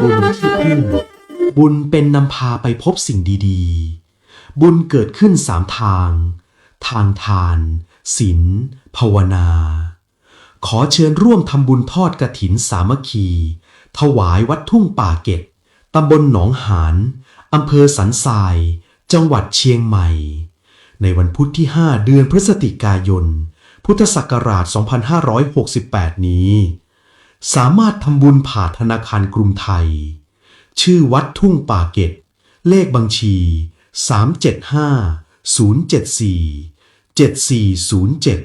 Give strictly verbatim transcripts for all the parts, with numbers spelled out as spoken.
บุญที่พึ่ง บุญเป็นนำพาไปพบสิ่งดีๆ บุญเกิดขึ้นสามทาง ทางทาน ศีล ภาวนา ขอเชิญร่วมทำบุญทอดกฐินสามัคคี ถวายวัดทุ่งป่าเก็ด ตำบลหนองหาน อำเภอสันทราย จังหวัดเชียงใหม่ ในวันพุธที่ห้า เดือนพฤศจิกายน พุทธศักราช สองพันห้าร้อยหกสิบแปด นี้ สามารถทำบุญผ่านธนาคารกรุงไทย ชื่อวัดทุ่งป่าเก็ด เลขบัญชี สามเจ็ดห้า ศูนย์เจ็ดสี่ เจ็ดสี่ศูนย์เจ็ด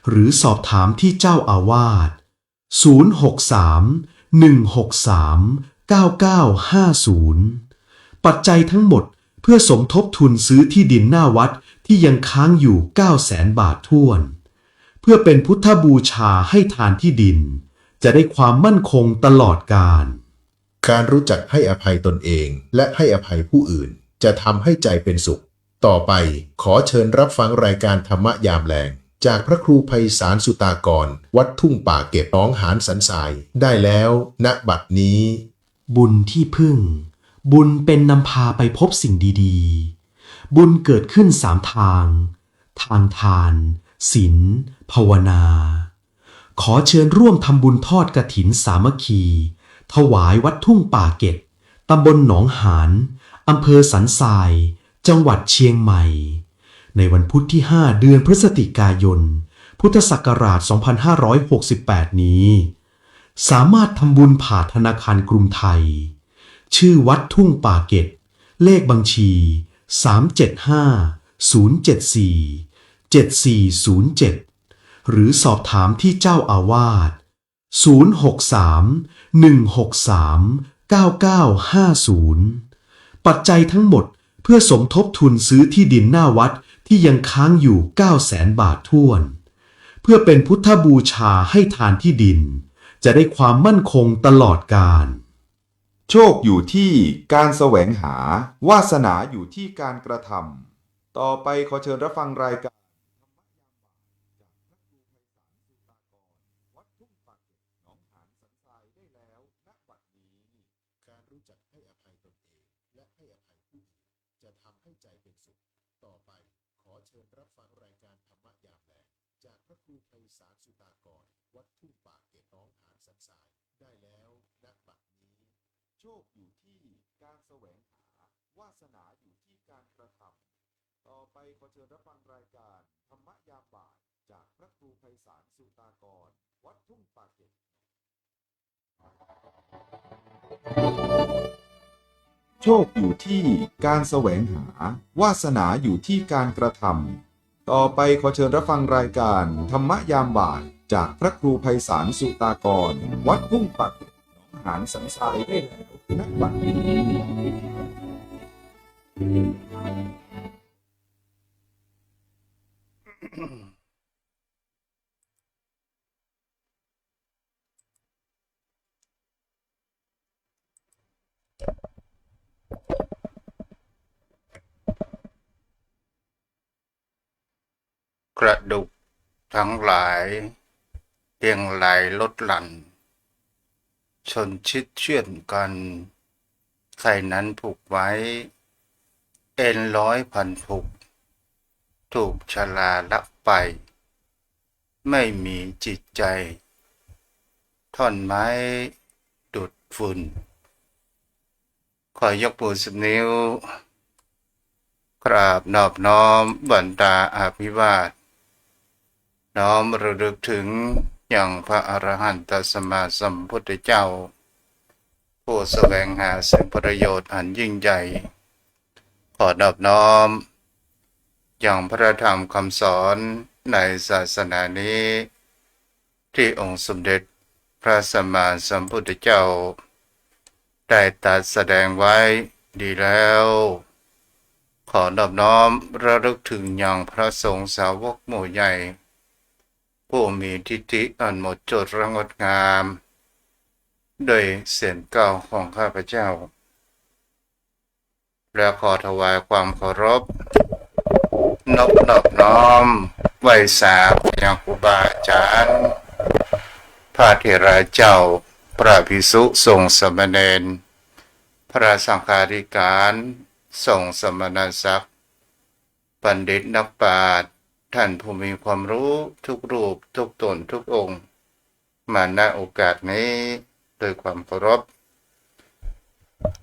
หรือสอบถามที่เจ้าอาวาส ศูนย์หกสาม หนึ่งหกสาม เก้าเก้าห้าศูนย์ ปัจจัยทั้งหมดเพื่อสมทบทุนซื้อที่ดินหน้าวัดที่ยังค้างอยู่ เก้าแสนบาทถ้วน เพื่อเป็นพุทธบูชาให้ทานที่ดิน จะได้ความมั่นคงตลอดกาล การรู้จักให้อภัยตนเองและให้อภัยผู้อื่น จะทำให้ใจเป็นสุข ต่อไปขอเชิญรับฟังรายการธรรมะยามแลง จากพระครูไพศาลสุตากร วัดทุ่งป่าเก็บ หนองหานสันทราย ได้แล้ว ณ บัดนี้ บุญที่พึ่ง บุญเป็นนำพาไปพบสิ่งดีๆ บุญเกิดขึ้นสามทาง ทางทาน ศีล ภาวนา ขอเชิญร่วมทำบุญทอดกฐินสามัคคี ถวายวัดทุ่งป่าเก็บ ตำบลหนองหาน อำเภอสันทราย จังหวัดเชียงใหม่ ในวันพุธที่ห้า เดือนพฤศจิกายน พุทธศักราช สองพันห้าร้อยหกสิบแปด นี้ สามารถทำบุญผ่านธนาคารกรุงไทย ชื่อวัดทุ่งป่าเก็บ เลขบัญชี สามเจ็ดห้า ศูนย์เจ็ดสี่ เจ็ดสี่ศูนย์เจ็ด หรือสอบถามที่เจ้าอาวาส ศูนย์หกสาม หนึ่งหกสาม เก้าเก้าห้าศูนย์ ปัจจัยทั้งหมดเพื่อสมทบทุนซื้อที่ดินหน้าวัดที่ยังค้างอยู่ เก้าแสนบาทถ้วน เพื่อเป็นพุทธบูชาให้ทานที่ดิน จะได้ความมั่นคงตลอดกาล โชคอยู่ที่การแสวงหา วาสนาอยู่ที่การกระทำ ต่อไปขอเชิญรับฟังรายการธรรมะยามบ่าย จากพระครูไพศาลสุตากร วัดทุ่งป่าเก็บ หนองหานสันทราย ได้แล้ว ณ บัดนี้ การรู้จักให้อภัยตนเองและให้อภัยผู้อื่น จะทำให้ใจเป็นสุข ต่อไปขอเชิญรับฟังรายการธรรมะยามแลง จากพระครูไพศาลสุตากร วัดทุ่งป่าเก็บ หนองหานสันทราย ได้แล้ว ณ บัดนี้ โชคอยู่ที่การแสวงหา วาสนาอยู่ที่การกระทำ ต่อไปขอเชิญรับฟังรายการธรรมะยามบ่าย จากพระครูไพศาลสุตากร วัดทุ่งป่าเก็บ โชคอยู่ที่การแสวงหา วาสนาอยู่ที่การกระทำ ต่อไปขอเชิญรับฟังรายการธรรมะยามบ่าย จากพระครูไพศาลสุตากร วัดทุ่งป่าเก็บ หนองหานสันทราย ได้แล้ว ณ บัดนี้ กระดูกทั้งหลาย เพียงไหลลดหลั่น ชนชิดเชื่อนกัน ไขนั้นผูกไว้ เอ็นร้อยพันผูก ถูกชราลักไป ไม่มีจิตใจ ท่อนไม้ดูดฝุ่น ขอยกมือสิบนิ้ว กราบนอบน้อมวันตาอภิวาท น้อมระลึกถึงยังพระอรหันตสัมมาสัมพุทธเจ้า ผู้แสวงหาซึ่งประโยชน์อันยิ่งใหญ่ ขอนอบน้อมยังพระธรรมคำสอนในศาสนานี้ ที่องค์สมเด็จพระสัมมาสัมพุทธเจ้า ได้ตรัสแสดงไว้ดีแล้ว ขอนอบน้อมระลึกถึงยังพระสงฆ์สาวกหมู่ใหญ่ ผู้มีทิฏฐิอันหมดจดและงดงาม ด้วยเสียงกล่าวของข้าพเจ้า และขอถวายความเคารพ นอบ นอบน้อมไหว้สาไปยังครูบาอาจารย์ พระเถระเจ้า พระภิกษุสงฆ์สามเณร พระสังฆาธิการ สงฆ์สมณศักดิ์ บัณฑิตนักปราชญ์ ท่านผู้มีความรู้ทุกรูปทุกตนทุกองค์ มา ณ โอกาสนี้ ด้วยความเคารพ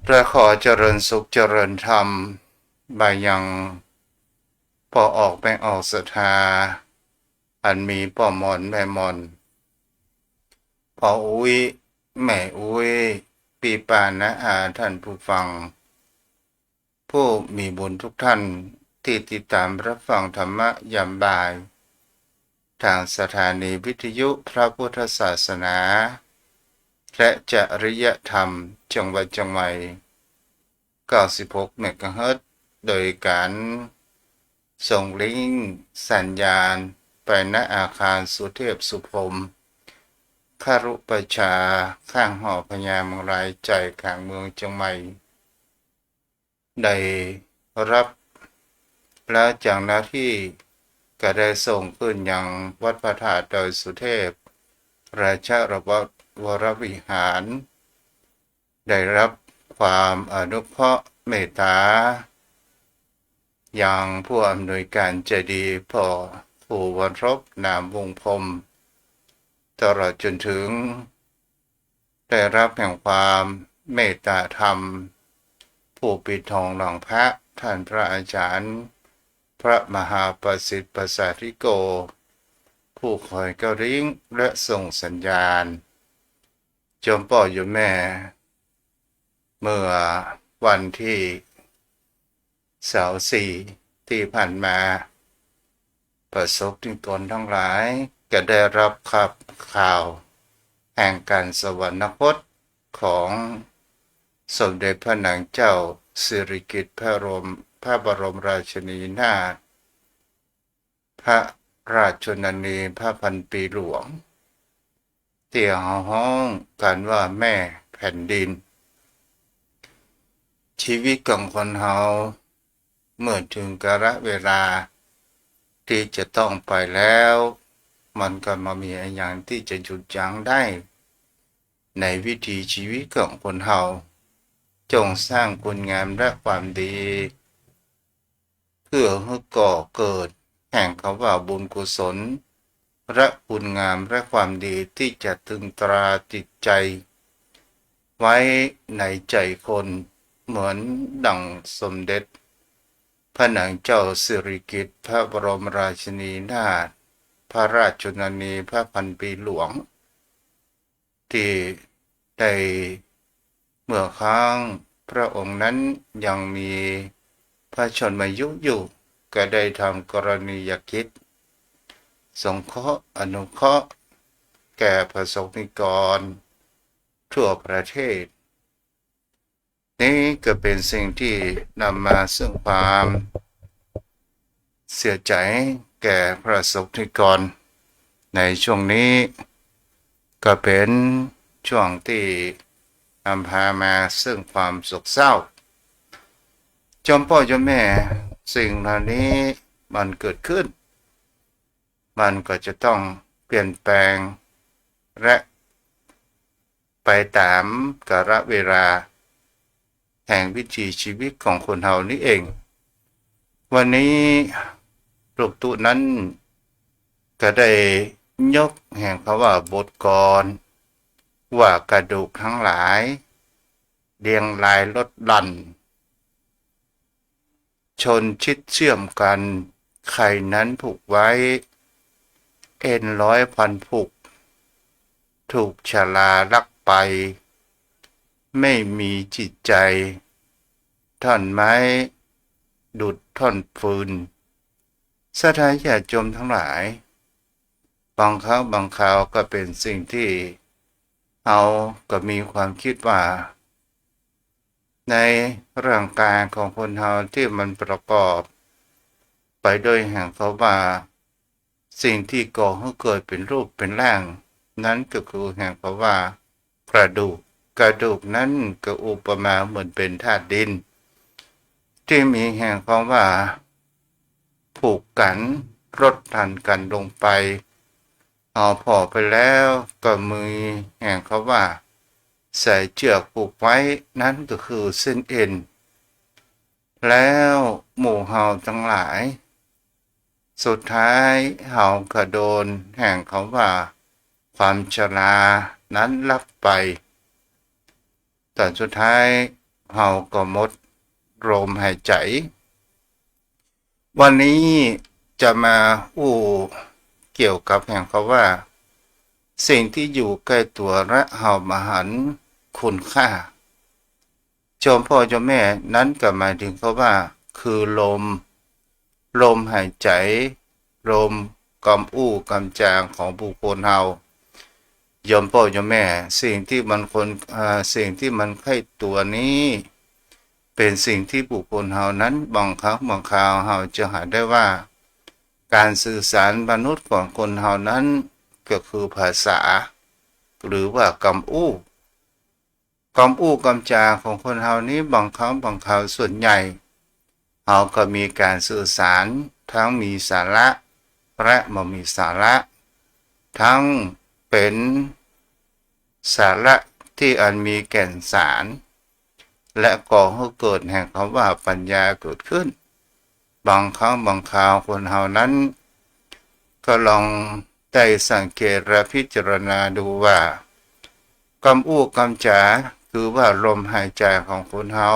และขอเจริญสุขเจริญธรรม มายังพ่อออกแม่ออกศรัทธา อันมีพ่อหม่อนแม่หม่อน พ่ออุ๊ย แม่อุ๊ย ปี้ป้าน้าอาท่านผู้ฟัง ผู้มีบุญทุกท่านที่ติดตามรับฟังธรรมะยามบ่าย ทางสถานีวิทยุพระพุทธศาสนา และจริยธรรมจังหวัดเชียงใหม่ เก้าสิบหกเมกะเฮิรตซ์ โดยการส่งลิงก์สัญญาณไปณอาคารสุเทพสุพรหม ครุประชา ข้างหอพญามังราย ใจ๋แขวงเมืองเจียงใหม่ ได้ฮับ และเจ้าหน้าตี้ก็ได้ส่งขึ้นยังวัดพระธาตุดอยสุเทพ ราชวรวิหาร ได้ฮับความอนุเคราะห์เมตต๋า ยังผู้อำนวยก๋านเจดีย์ พ่อครูวรรบ นามวงศ์พรหม ตลอดจ๋นเถิง ได้ฮับแห่งความเมตต๋าธรรม ผู้ปิดทองหลังพระ ต้านพระอาจ๋ารย์ พระมหาประสิทธิ์ประสาทธิโก ผู้คอยเก๊าลิ้งและส่งสัญญาณ โยมป้อโยมแม่ เมื่อวันตี้ซาวสี่ตี้ผ่านมา พระสงฆ์นิกรตังหลายก็ได้ฮับขับข่าวแห่งก๋านสวรรคตของสมเด็จพระนางเจ้าสิริกิติ์พระบรม พระบรมราชินีนาถ พระราชชนนีพระพันปีหลวง ตี้เฮาฮ้องกั๋นว่าแม่แผ่นดิน ชีวิตของคนเฮา เมื่อเถิงกาลเวลาตี้จะต้องไปแล้ว มันก็บ่มีอะหยังตี้จะหยุดยั้งได้ ในวิถีชีวิตของคนเฮา จงสร้างคุณงามและความดี เพื่อหื้อก่อเกิดแห่งกำว่าบุญกุศล และคุณงามและความดีตี้จะตึงตราติดใจ๋ไว้ในใจ๋คน เหมือนดังสมเด็จพระนางเจ้าสิริกิติ์พระบรมราชินีนาถ พระราชชนนีพระพันปีหลวง ตี้ได้เมื่อครั้งพระองค์นั้นยังมีพระชนมายุอยู่ ก็ได้ทำกรณียกิจ สงเคราะห์อนุเคราะห์แก่พระสงฆ์นิกรทั่วประเทศ นี้ก็เป๋นสิ่งตี้นำมาซึ่งความเสียใจ๋แก่พระสงฆ์นิกรในช่วงนี้ ก็เป๋นช่วงตี้นำพามาซึ่งความโศกเศร้า โยมป้อโยมแม่ สิ่งเหล่านี้มันเกิดขึ้น มันก็จะต้องเปลี่ยนแปลง และไปต๋ามกาลเวลาแห่งวิถีชีวิตของคนเฮานี้เอง วันนี้ลูกตุ๊นั้นก็ได้ยกแห่งกำว่าบทกลอน ว่ากระดูกตังหลาย เรียงรายลดหลั่น ชนชิดเชื่อมกั๋น ไขนั้นผูกไว้ เอ็นร้อยพันผูก ถูกชราลักไป ไม่มีจิตใจ๋ ท่อนไม้ดุจท่อนฟืน ศรัทธาญาติโยมตังหลาย บางครั้งบางคราวก็เป๋นสิ่งตี้เฮาก็มีความกึ๊ดว่า ในร่างก๋ายของคนเฮาตี้มันประกอบไปโดยแห่งกำว่าสิ่งตี้ก่อหื้อเกิดเป๋นรูปเป๋นร่าง นั้นก็คือแห่งกำว่ากระดูก กระดูกนั้นก็อุปมาเหมือนเป๋นธาตุดิน ตี้มีแห่งกำว่าผูกกั๋น ลดหลั่นกั๋นลงไป เอาผ่อไปแล้วก็มีแห่งกำว่าใส่เจื้อกผูกไว้ นั้นก็คือเส้นเอ็น แล้วหมู่เฮาตังหลาย สุดท้ายเฮาก็โดนแห่งกำว่าความชรานั้นลักไป ต๋อนสุดท้ายเฮาก็หมดลมหายใจ๋ วันนี้จะมาอู้เกี่ยวกับแห่งกำว่าสิ่งตี้อยู่ใก้ตั๋วและเฮาบ่หันคุณค่า โยมป้อโยมแม่ นั้นก็หมายเถิงกำว่าคือลม ลมหายใจ๋ ลมกำอู้กำจางของบุคคลเฮา โยมป้อโยมแม่ สิ่งตี้มันคน อ่า สิ่งตี้มันใก้ตั๋วนี้ เป๋นสิ่งตี้บุคคลเฮานั้น บางครั้งบางคราวเฮาจะหาได้ว่า ก๋านสื่อสารมนุษย์ของคนเฮานั้นก็คือภาษา หรือว่ากำอู้ กำอู้กำจ๋าของคนเฮานี้บางครั้งบางคราวส่วนใหญ่ เฮาก็มีก๋านสื่อสารทั้งมีสาระและบ่มีสาระ ทั้งเป๋นสาระตี้อันมีแก่นสาร และก่อหื้อเกิดแห่งกำว่าปัญญาเกิดขึ้น บางครั้งบางคราวคนเฮานั้น ก็ลองได้สังเกตและพิจารณาดูว่า กำอู้กำจ๋า คือว่าลมหายใจ๋ของคนเฮา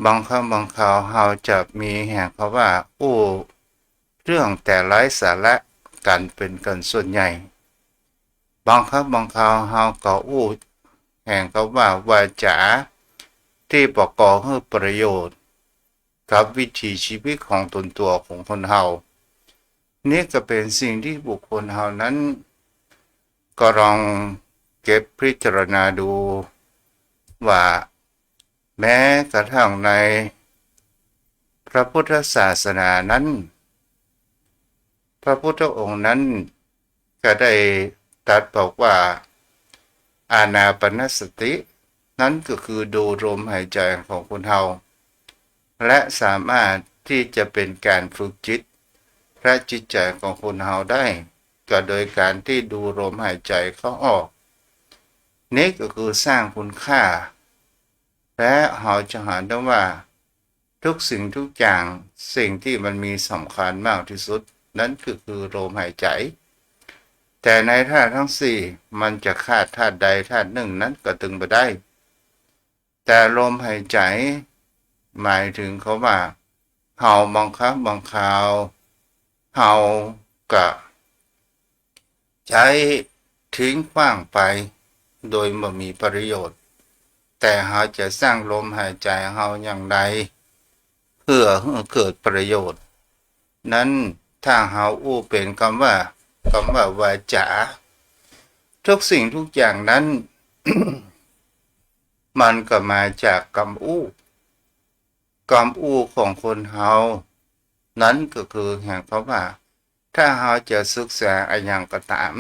บางครั้งบางคราวเฮาจะมีแห่งกำว่าอู้เรื่องแต่ไร้สาระกั๋นเป๋นกั๋นส่วนใหญ่ บางครั้งบางคราวเฮาก็อู้แห่งกำว่าวาจ๋าตี้บ่ก่อหื้อประโยชน์กับวิถีชีวิตของตนตั๋วของคนเฮา นี่ก็เป๋นสิ่งตี้บุคคลเฮานั้น ก็ลองเก็บพิจารณาดูว่า แม้กระทั่งในพระพุทธศาสนานั้น พระพุทธองค์นั้นก็ได้ตรัสบอกว่า อานาปานสติ นั้นก็คือดูลมหายใจ๋ของคนเฮา และสามารถตี้จะเป๋นก๋านฝึกจิตและจิตใจ๋ของคนเฮาได้ ก็โดยก๋านตี้ดูลมหายใจ๋เข้าออก นี่ก็คือสร้างคุณค่า และเฮาจะหันได้ว่า ทุกสิ่งทุกอย่าง สิ่งตี้มันมีสำคัญมากตี้สุด นั้นก็คือลมหายใจ๋ แต่ในธาตุตังสี่ มันจะขาดธาตุใดธาตุนึ่งนั้นก็ตึงบ่ได้ แต่ลมหายใจ๋ หมายเถิงกำว่า เฮาบางครั้งบางคราว เฮาก็ใจ๊ทิ้งขว้างไป โดยบ่มีประโยชน์ แต่เฮาจะสร้างลมหายใจ๋เฮาอย่างใด เพื่อหื้อเกิดประโยชน์ นั้นถ้าเฮาอู้เป๋นกำว่า กำว่าวาจ๋า ทุกสิ่งทุกอย่างนั้น มันก็มาจากกำอู้ กำอู้ของคนเฮา นั้นก็คือแห่งกำว่า ถ้าเฮาจะศึกษาอะหยังก็ต๋าม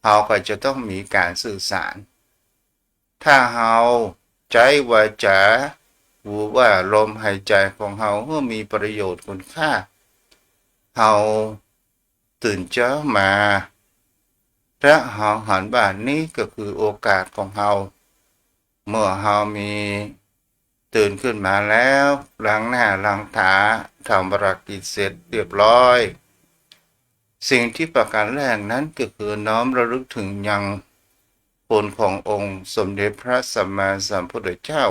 เฮาก็จะต้องมีก๋านสื่อสาร ถ้าเฮาใจ๊วาจ๋า หรือว่าลมหายใจ๋ของเฮาหื้อมีประโยชน์คุณค่า เฮาตื่นเจ๊ามา และเฮาหันว่านี้ก็คือโอกาสของเฮา เมื่อเฮามี ตื่นขึ้นมาแล้ว ล้างหน้าล้างต๋า ทำภารกิจเสร็จเรียบร้อย สิ่งที่ประการแรกนั้นก็คือน้อมระลึกถึงยังคุณขององค์สมเด็จพระสัมมาสัมพุทธเจ้า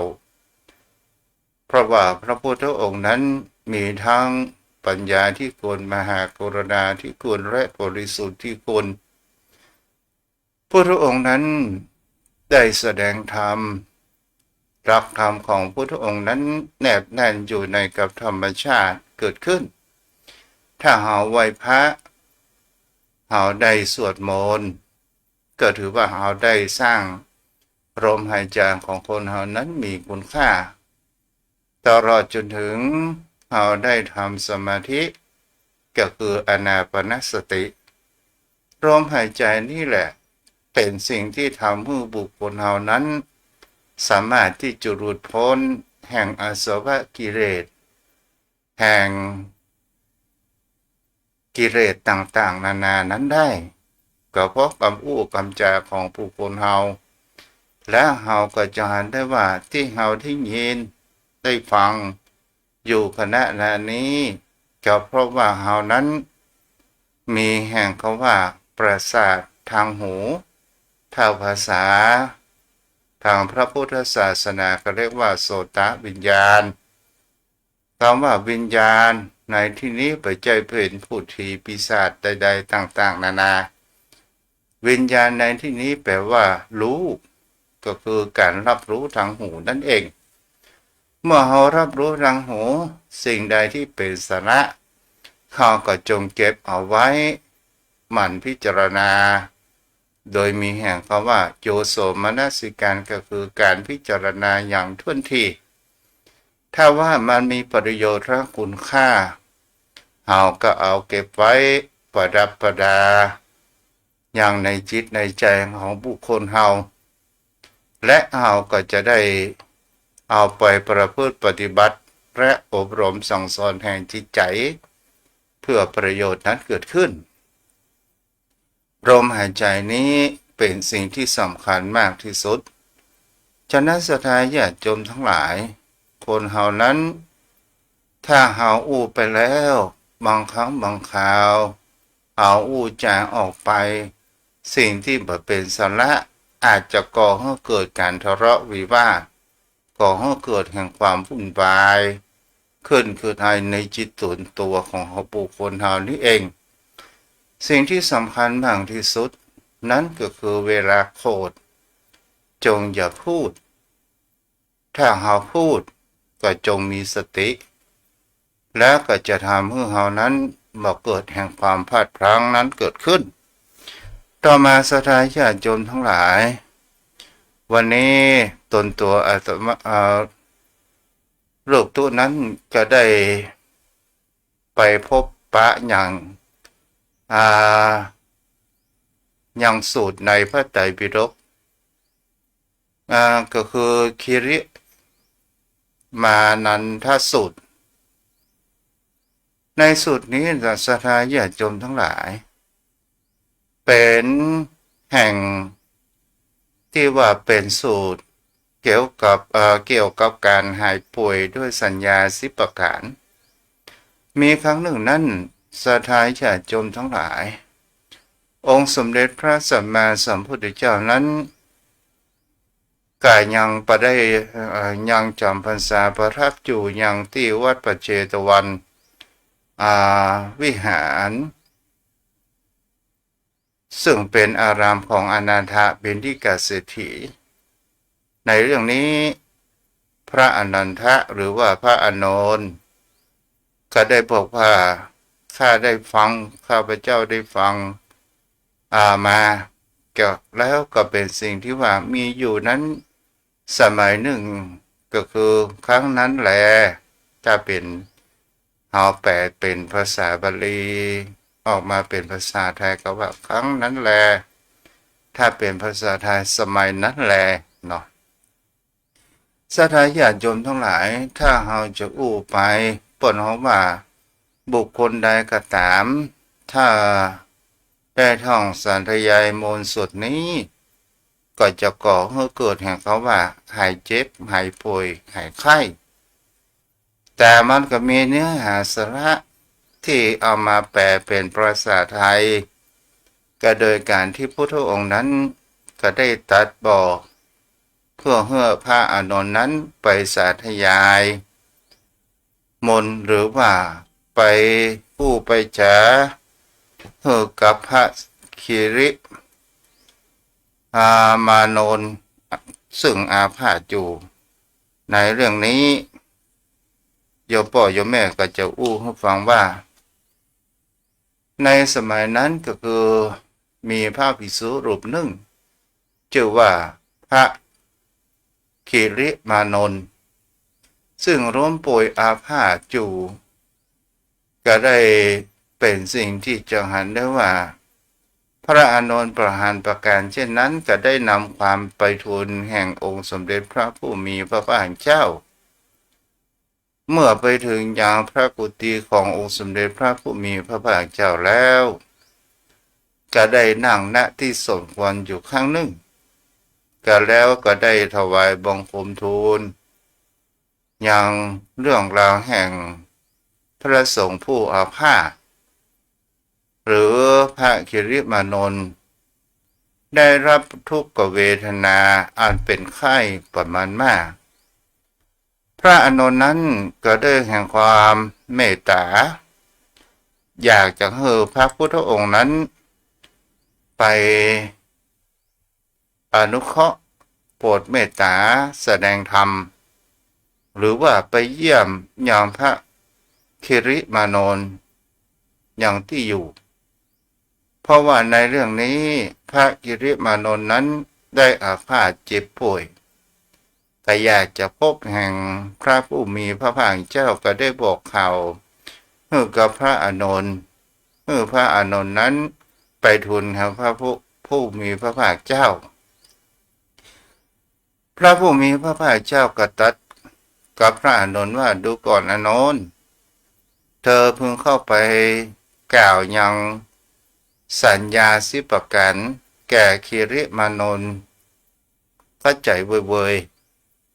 เพราะว่าพระพุทธองค์นั้นมีทั้งปัญญาธิคุณ มหากรุณาธิคุณ และบริสุทธิคุณ พุทธองค์นั้นได้แสดงธรรม หลักธรรมของพุทธองค์นั้นแนบแน่นอยู่ในกับธรรมชาติเกิดขึ้น ถ้าเฮาไหว้พระ เฮาได้สวดมนต์ ก็ถือว่าเฮาได้สร้างลมหายใจ๋ของคนเฮานั้นมีคุณค่า ตลอดจนถึงเฮาได้ทำสมาธิ ก็คืออานาปานสติ ลมหายใจ๋นี่แหละเป๋นสิ่งที่ทำหื้อบุคคลเฮานั้น สามารถที่จะหลุดป๊นแห่งอาสวะกิเลส แห่งกิเลสต่างๆ นานานั้นได้ ก็เพราะกำอู้กำจ๋าของบุคคลเฮา และเฮาก็จะหันได้ว่าตี้เฮาได้ยินได้ฟังอยู่ขณะนี้ ก็เพราะว่าเฮานั้นมีแห่งกำว่าประสาททางหู ถ้าภาษาทางพระพุทธศาสนาก็เรียกว่าโสตวิญญาณ กำว่าวิญญาณในตี้นี้บ่ใจ้เป๋นพูดผีปีศาจใดๆ ต่างๆ นานา วิญญาณในตี้นี้แปลว่าฮู้ ก็คือก๋านฮับฮู้ทางหูนั่นเอง เมื่อเฮาฮับฮู้ทางหู สิ่งใดตี้เป๋นสาระ เฮาก็จงเก็บเอาไว้ หมั่นพิจารณา โดยมีแห่งกำว่าโยโสมนสิการ ก็คือก๋านพิจารณาอย่างถ้วนถี่ ถ้าว่ามันมีประโยชน์และคุณค่า เฮาก็เอาเก็บไว้ประดับประดา ยังในจิตในใจ๋ของบุคคลเฮา และเฮาก็จะได้เอาไปประพฤติปฏิบัติ และอบรมสั่งสอนแห่งจิตใจ๋ เพื่อประโยชน์นั้นเกิดขึ้น ลมหายใจ๋นี้เป๋นสิ่งตี้สำคัญมากตี้สุด ฉะนั้นศรัทธาญาติโยมตังหลาย คนเฮานั้น ถ้าเฮาอู้ไปแล้ว บางครั้งบางคราว เฮาอู้จ๋าออกไป สิ่งตี้บ่เป๋นสาระ อาจจะก่อหื้อเกิดก๋านทะเลาะวิวาท ก่อหื้อเกิดแห่งความวุ่นวาย ขึ้นคือภายในจิตส่วนตั๋วของบุคคลเฮานี้เอง สิ่งตี้สำคัญมากตี้สุด นั้นก็คือเวลาโขด จงอย่าพูด ถ้าเฮาพูด ก็จงมีสติ และก็จะทำหื้อเฮานั้นบ่เกิดแห่งความพลาดพลั้งนั้นเกิดขึ้น ต่อมาศรัทธาญาติโยมตังหลาย วันนี้ตนตั๋วอาตมา เอ่อ ลูกตุ๊นั้นก็ได้ไปพบปะยัง อ่า ยังสูตรในพระไตรปิฎก อ่า ก็คือคิริมานันทสูตร ในสูตรนี้นะศรัทธาญาติโยมตังหลาย เป๋นแห่งตี้ว่าเป๋นสูตรเกี่ยวกับ เอ่อ เกี่ยวกับก๋านหายป่วยด้วยสัญญาสิบประก๋าน มีครั้งนึ่งนั้นศรัทธาญาติโยมตังหลาย องค์สมเด็จพระสัมมาสัมพุทธเจ้านั้น ก็ยังประได้ เอ่อ ยังจ๋ำพรรษาประทับอยู่ยังตี้วัดพระเจตวัน อ่า วิหาร ซึ่งเป๋นอารามของอนาถปิณฑิกเศรษฐี ในเรื่องนี้ พระอนันทะ หรือว่าพระอานนท์ ก็ได้บอกว่า ข้าได้ฟัง ข้าพเจ้าได้ฟัง อ่า มา ก็ แล้วก็เป๋นสิ่งตี้ว่ามีอยู่นั้น สมัยนึ่ง ก็คือครั้งนั้นแล ถ้าเป๋น เฮาแปลเป๋นภาษาบาลี ออกมาเป๋นภาษาไทยก็ว่าครั้งนั้นแล ถ้าเป๋นภาษาไทยสมัยนั้นแลเนาะ ศรัทธาญาติโยมตังหลาย ถ้าเฮาจะอู้ไป เปิ้นฮ้องว่าบุคคลใดก็ต๋าม ถ้าได้ท่องสาธยายมนต์สูตรนี้ ก็จะก่อหื้อเกิดแห่งเขาว่า หายเจ็บ หายป่วย หายไข้ แต่มันก็มีเนื้อหาสาระตี้เอามาแปลเป๋นภาษาไทย ก็โดยก๋านตี้พุทธองค์นั้นก็ได้ตรัสบอก เพื่อหื้อพระอานนท์นั้นไปสาธยายมนต์ หรือว่าไปอู้ไปจ๋าหื้อกับพระคิริ อ่า มานนท์ ซึ่งอาพาธอยู่ ในเรื่องนี้ โยมป้อโยมแม่ก็จะอู้หื้อฟังว่า ในสมัยนั้นก็คือมีพระภิกษุรูปนึ่ง จื้อว่าพระคิริมานนท์ ซึ่งล้มป่วยอาพาธอยู่ ก็ได้เป๋นสิ่งตี้จะหันได้ว่า พระอานนท์ประหารประก๋านเจ้นนั้น ก็ได้นำความไปทูลแห่งองค์สมเด็จพระผู้มีพระภาคเจ้า เมื่อไปเถิงยังพระกุฏิขององค์สมเด็จพระผู้มีพระภาคเจ้าแล้ว ก็ได้นั่ง ณ ตี้สมควรอยู่ครั้งนึ่ง ก็แล้วก็ได้ถวายบังคมทูล ยังเรื่องราวแห่งพระสงฆ์ผู้อาพาธ หรือพระคิริมานนท์ ได้รับทุกขเวทนาอันเป๋นไข้ประมาณมาก พระอานนท์นั้นก็ได้แห่งความเมตต๋า อยากจะหื้อพระพุทธองค์นั้นไป อนุเคราะห์โปรดเมตต๋าแสดงธรรม หรือว่าไปเยี่ยมยังพระคิริมานนท์ยังตี้อยู่ เพราะว่าในเรื่องนี้พระคิริมานนท์นั้นได้อาพาธเจ็บป่วย ก็อยากจะพบแห่งพระผู้มีพระภาคเจ้า ก็ได้บอกข่าวหื้อกับพระอานนท์ หื้อพระอานนท์นั้นไปทูลแห่งพระผู้ ผู้มีพระภาคเจ้า พระผู้มีพระภาคเจ้าก็ตรัสกับพระอานนท์ว่า ดูก่อนอานนท์ เธอพึงเข้าไปกล่าวยังสัญญาสิบประการแก่คิริมานนท์ เข้าใจ๋เวย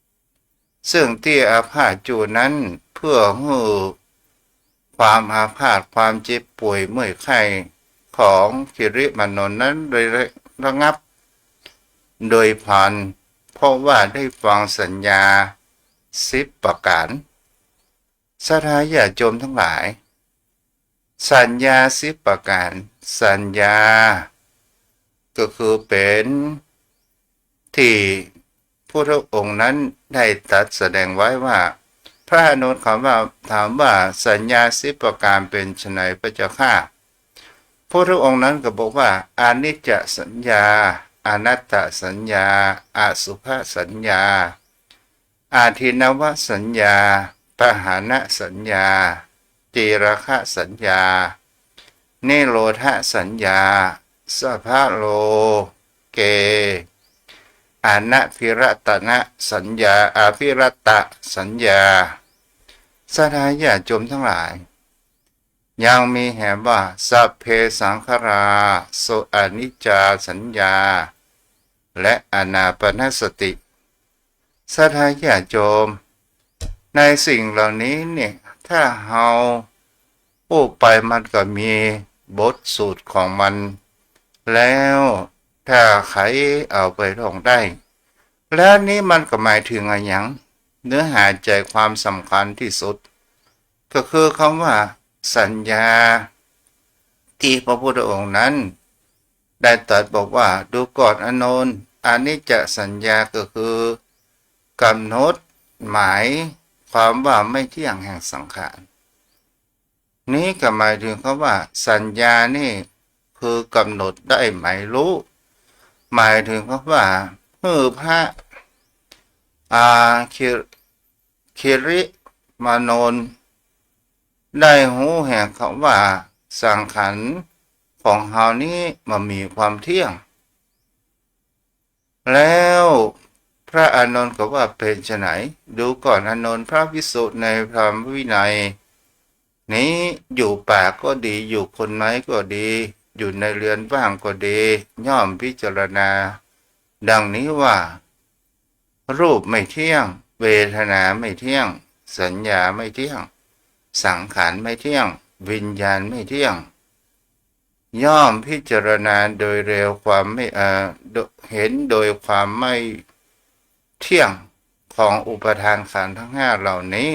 ๆ ซึ่งตี้อาพาธอยู่นั้น เพื่อหื้อความอาพาธ ความเจ็บป่วยเมื่อยไข้ของคิริมานนท์นั้นได้ระงับโดยพลัน เพราะว่าได้ฟังสัญญาสิบประการ ศรัทธาญาติโยมทั้งหลาย สัญญาสิบประการ สัญญาก็คือเป๋นตี้พุทธองค์นั้นได้ตรัสแสดงไว้ว่า พระอานนท์เขาว่า ถามว่าสัญญาสิบประการเป๋นไฉนพระเจ้าข้า พุทธองค์นั้นก็บอกว่า อนิจจสัญญา อนัตตสัญญา อสุภสัญญา อาทินนวสัญญา ปหาณสัญญา ตีราคะสัญญา นิโรธสัญญา สะพะโลเก อนัภิรตนสัญญา อภิรตสัญญา ศรัทธาญาติโยมทั้งหลาย ยังมีแหมว่า สัพเพสังขารา สุอนิจจาสัญญา และอานาปานสติ ศรัทธาญาติโยม ในสิ่งเหล่านี้เนี่ย ถ้าเฮาอู้ไปมันก็มีบทสูตรของมัน แล้วถ้าใผเอาไปท่องได้ แล้วนี้มันก็หมายเถิงอะหยัง เนื้อหาใจ๋ความสำคัญตี้สุด ก็คือคำว่าสัญญา ตี้พระพุทธองค์นั้นได้ตรัสบอกว่า ดูก่อนอานนท์ อนิจจสัญญาก็คือกำหนดหมายความว่าไม่เที่ยงแห่งสังขาร นี้ก็หมายเถิงคำว่าสัญญานี่คือกำหนดได้หมายฮู้ หมายเถิงคำว่าหื้อพระ อ่า คิ- คิริมานนท์ได้ฮู้แหมคำว่าสังขารของเฮานี้บ่มีความเที่ยง แล้วพระอานนท์ก็ว่าเป๋นไฉน ดูก่อนอานนท์ พระภิกษุในธรรมวินัยนี้ อยู่ป่าก็ดี อยู่คนไม้ก็ดี อยู่ในเรือนว่างก็ดี ย่อมพิจารณาดังนี้ว่า รูปไม่เที่ยง เวทนาไม่เที่ยง สัญญาไม่เที่ยง สังขารไม่เที่ยง วิญญาณไม่เที่ยง ย่อมพิจารณาโดยเร็วความไม่ เอ่อ โด- เห็นโดยความไม่เที่ยงของอุปาทานขันธ์ทั้งห้าเหล่านี้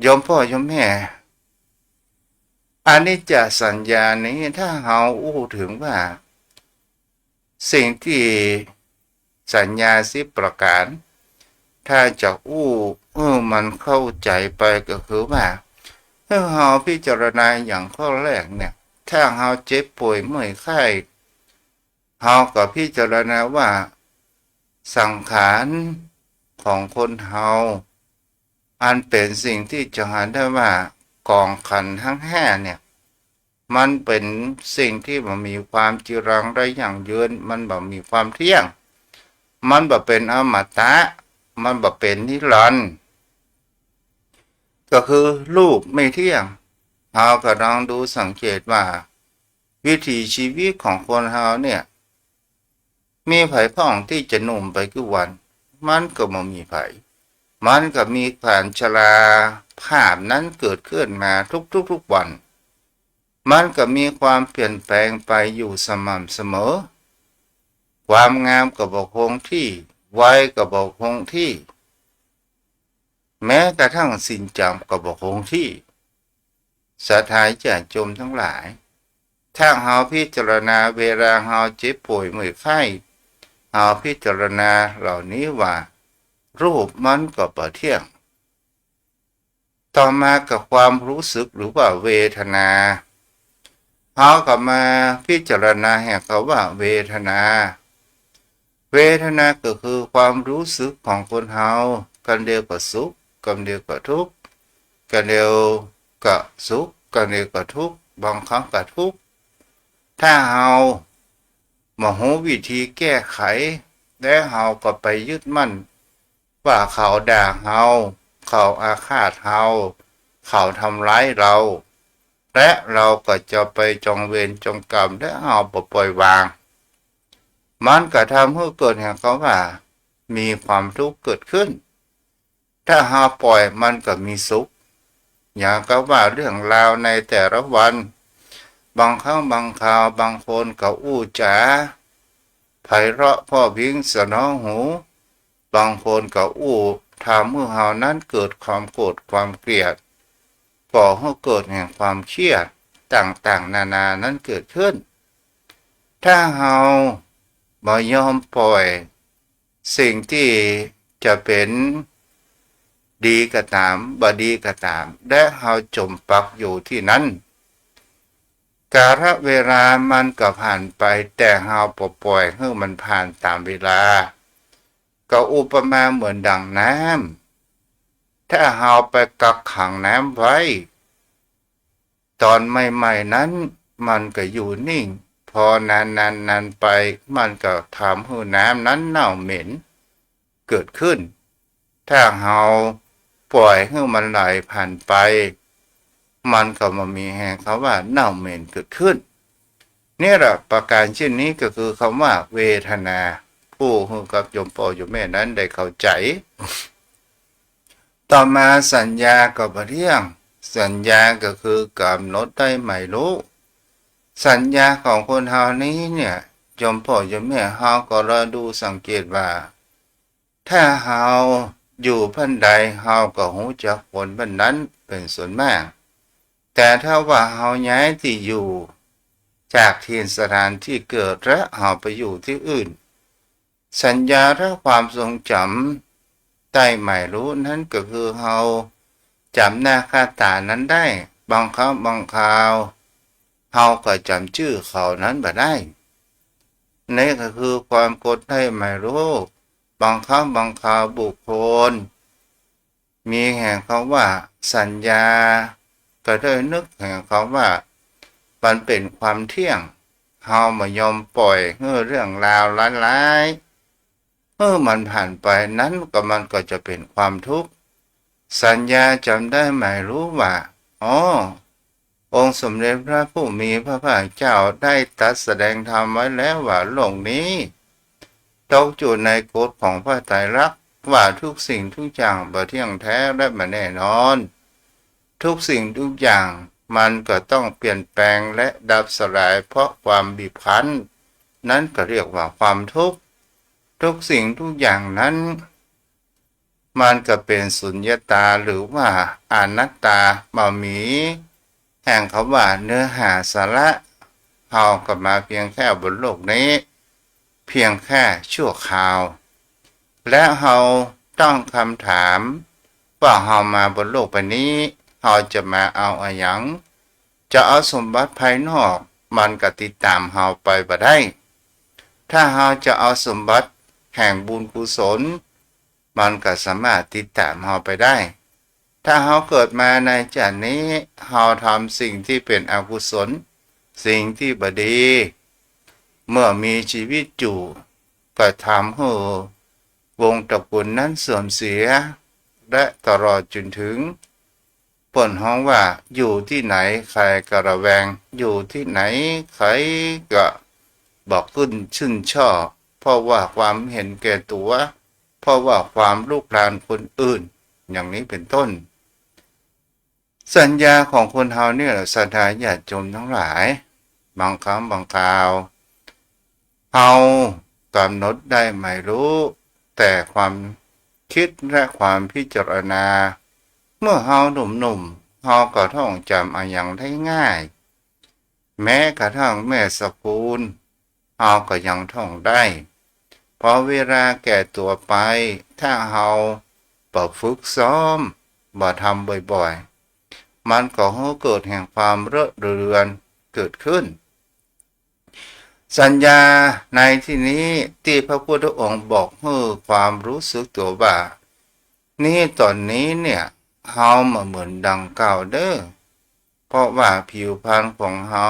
โยมพ่อโยมแม่ อนิจจสัญญานี้ ถ้าเฮาอู้เถิงว่า สิ่งตี้สัญญาสิบประการ ถ้าจะอู้ เออ มันเข้าใจ๋ไปก็คือว่า ถ้าเฮาพิจารณาอย่างข้อแรกเนี่ย ถ้าเฮาเจ็บป่วยเมื่อยไข้ เฮาก็พิจารณาว่าสังขารของคนเฮา อันเป๋นสิ่งตี้จะหาได้ว่ากองขันธ์ทั้งห้าเนี่ย มันเป๋นสิ่งตี้บ่มีความจีรังได้ยั่งยืน มันบ่มีความเที่ยง มันบ่เป๋นอมตะ มันบ่เป๋นนิรันดร์ ก็คือรูปไม่เที่ยง เฮาก็ลองดูสังเกตว่า วิถีชีวิตของคนเฮาเนี่ย มีใผพ่องตี้จะหนุ่มไปกู้วัน มันก็บ่มีใผ มันก็มีก๋านชราภาพนั้นเกิดขึ้นมาทุกๆ ทุกวัน มันก็มีความเปลี่ยนแปลงไปอยู่สม่ำเสมอ ความงามก็บ่คงที่ วัยก็บ่คงที่ แม้กระทั่งศีลจำก็บ่คงที่ ศรัทธาญาติโยมทั้งหลาย ถ้าเฮาพิจารณาเวลาเฮาเจ็บป่วยเมื่อยไข้ เฮาพิจารณาเหล่านี้ว่า รูปมันก็บ่เที่ยง ต่อมาก็ความรู้สึกหรือว่าเวทนา เฮาก็มาพิจารณาแหมคำว่าเวทนา เวทนาก็คือความรู้สึกของคนเฮา กำเดียวก็สุข กำเดียวก็ทุกข์ กำเดียวก็สุข กำเดียวก็ทุกข์ บางครั้งก็ทุกข์ ถ้าเฮา บ่ฮู้วิธีแก้ไข และเฮาก็ไปยึดมั่นว่าเขาด่าเฮา เขาอาฆาตเฮา เขาทำร้ายเรา และเราก็จะไปจองเวรจองกรรม และเฮาบ่ปล่อยวาง มันก็ทำหื้อเกิดแห่งกำว่ามีความทุกข์เกิดขึ้น ถ้าเฮาปล่อยมันก็มีสุข อย่างกำว่าเรื่องราวในแต่ละวัน บางครั้งบางคราวบางคนก็อู้จ๋าไพเราะเพราะพริ้งสนอหู บางคนก็อู้ทำหื้อเฮานั้นเกิดความโกรธความเกลียด ก่อหื้อเกิดแห่งความเครียดต่างๆ นานานั้นเกิดขึ้น ถ้าเฮาบ่ยอมปล่อยสิ่งตี้จะเป๋นดีก็ต๋าม บ่ดีก็ต๋าม และเฮาจ๋มปักอยู่ตี้นั้น กาลเวลามันก็ผ่านไป แต่เฮาบ่ปล่อยหื้อมันผ่านต๋ามเวลา ก็อุปมาเหมือนดั่งน้ำ ถ้าเฮาไปกักขังน้ำไว้ ต๋อนใหม่ๆ นั้นมันก็อยู่นิ่ง พอนานๆ นานไป มันก็ทำหื้อน้ำนั้นเน่าเหม็นเกิดขึ้น ถ้าเฮาปล่อยหื้อมันไหลผ่านไป มันก็บ่มีแห่งกำว่าเน่าเหม็นเกิดขึ้น นี่แหละ ประการเช่นนี้ก็คือกำว่าเวทนา อู้หื้อกับโยมป้อโยมแม่นั้นได้เข้าใจ๋ ต่อมาสัญญาก็บ่เที่ยง สัญญาก็คือกำหนดได้หมายรู้ สัญญาของคนเฮานี้เนี่ย โยมป้อโยมแม่เฮาก็ลองดูสังเกตว่า ถ้าเฮาอยู่บ้านใด เฮาก็ฮู้จักคนบ้านนั้นเป๋นส่วนมาก แต่ถ้าว่าเฮาย้ายตี้อยู่จากถิ่นสถานตี้เกิด และเฮาไปอยู่ตี้อื่น สัญญาและความทรงจ๋ำได้หมายรู้นั้นก็คือเฮาจ๋ำหน้าค่าต๋านั้นได้ บางครั้งบางคราวเฮาก็จ๋ำจื้อเขานั้นบ่ได้ นี่ก็คือความกำหนดได้หมายรู้ บางครั้งบางคราวบุคคล มีแห่งกำว่าสัญญา ก็ได้นึกแห่งกำว่ามันเป๋นความเที่ยง เฮาบ่ยอมปล่อยหื้อเรื่องราวร้ายๆ หื้อมันผ่านไป นั้นก็มันก็จะเป๋นความทุกข์ สัญญาจ๋ำได้หมายรู้ว่า อ้อ องค์สมเด็จพระผู้มีพระภาคเจ้าได้ตรัสแสดงธรรมไว้แล้วว่า โลกนี้ตกอยู่ในกฎของพระไตรลักษณ์ ว่าทุกสิ่งทุกอย่างบ่เที่ยงแท้และบ่แน่นอน ทุกสิ่งทุกอย่างมันก็ต้องเปลี่ยนแปลงและดับสลายเพราะความบีบคั้น นั้นก็เรียกว่าความทุกข์ ทุกสิ่งทุกอย่างนั้น มันก็เป๋นสุญญตาหรือว่าอนัตตา บ่มีแห่งกำว่าเนื้อหาสาระ เฮาก็มาเพียงแค่บนโลกนี้ เพียงแค่ชั่วคราว และเฮาตั้งคำถามว่าเฮามาบนโลกใบนี้ เฮาจะมาเอาอะหยัง จะเอาสมบัติภายนอก มันก็ติดต๋ามเฮาไปบ่ได้ ถ้าเฮาจะเอาสมบัติแห่งบุญกุศล มันก็สามารถติดต๋ามเฮาไปได้ ถ้าเฮาเกิดมาในชาตินี้ เฮาทำสิ่งตี้เป๋นอกุศล สิ่งตี้บ่ดี เมื่อมีชีวิตอยู่ ก็ทำหื้อวงศ์ตระกูลนั้นเสื่อมเสีย และตลอดจนถึง เปิ้นฮ้องว่าอยู่ตี้ไหนใครก็ระแวง อยู่ตี้ไหนใครก็บ่ขึ้นชื่นชอบ เพราะว่าความเห็นแก่ตั๋ว เพราะว่าความลุกรานคนอื่น อย่างนี้เป๋นต้น สัญญาของคนเฮาเนี่ยแหละ ศรัทธาญาติโยมทั้งหลาย บางครั้งบางคราว เฮากำหนดได้หมายรู้ แต่ความคิดและความพิจารณา เมื่อเฮาหนุ่มๆ เฮาก็ท่องจ๋ำอะหยังได้ง่าย แม้กระทั่งแม่สะพูน เฮาก็ยังท่องได้ พอเวลาแก่ตั๋วไป ถ้าเฮาบ่ฝึกซ้อม บ่ทำบ่อยๆ มันก็หื้อเกิดแห่งความเลอะเลือนเกิดขึ้น สัญญาในตี้นี้ตี้พระพุทธองค์บอกหื้อความรู้สึกตั๋วว่า นี่ต๋อนนี้เนี่ย เฮาบ่เหมือนดังเก่าเด้อ เพราะว่าผิวพรรณของเฮา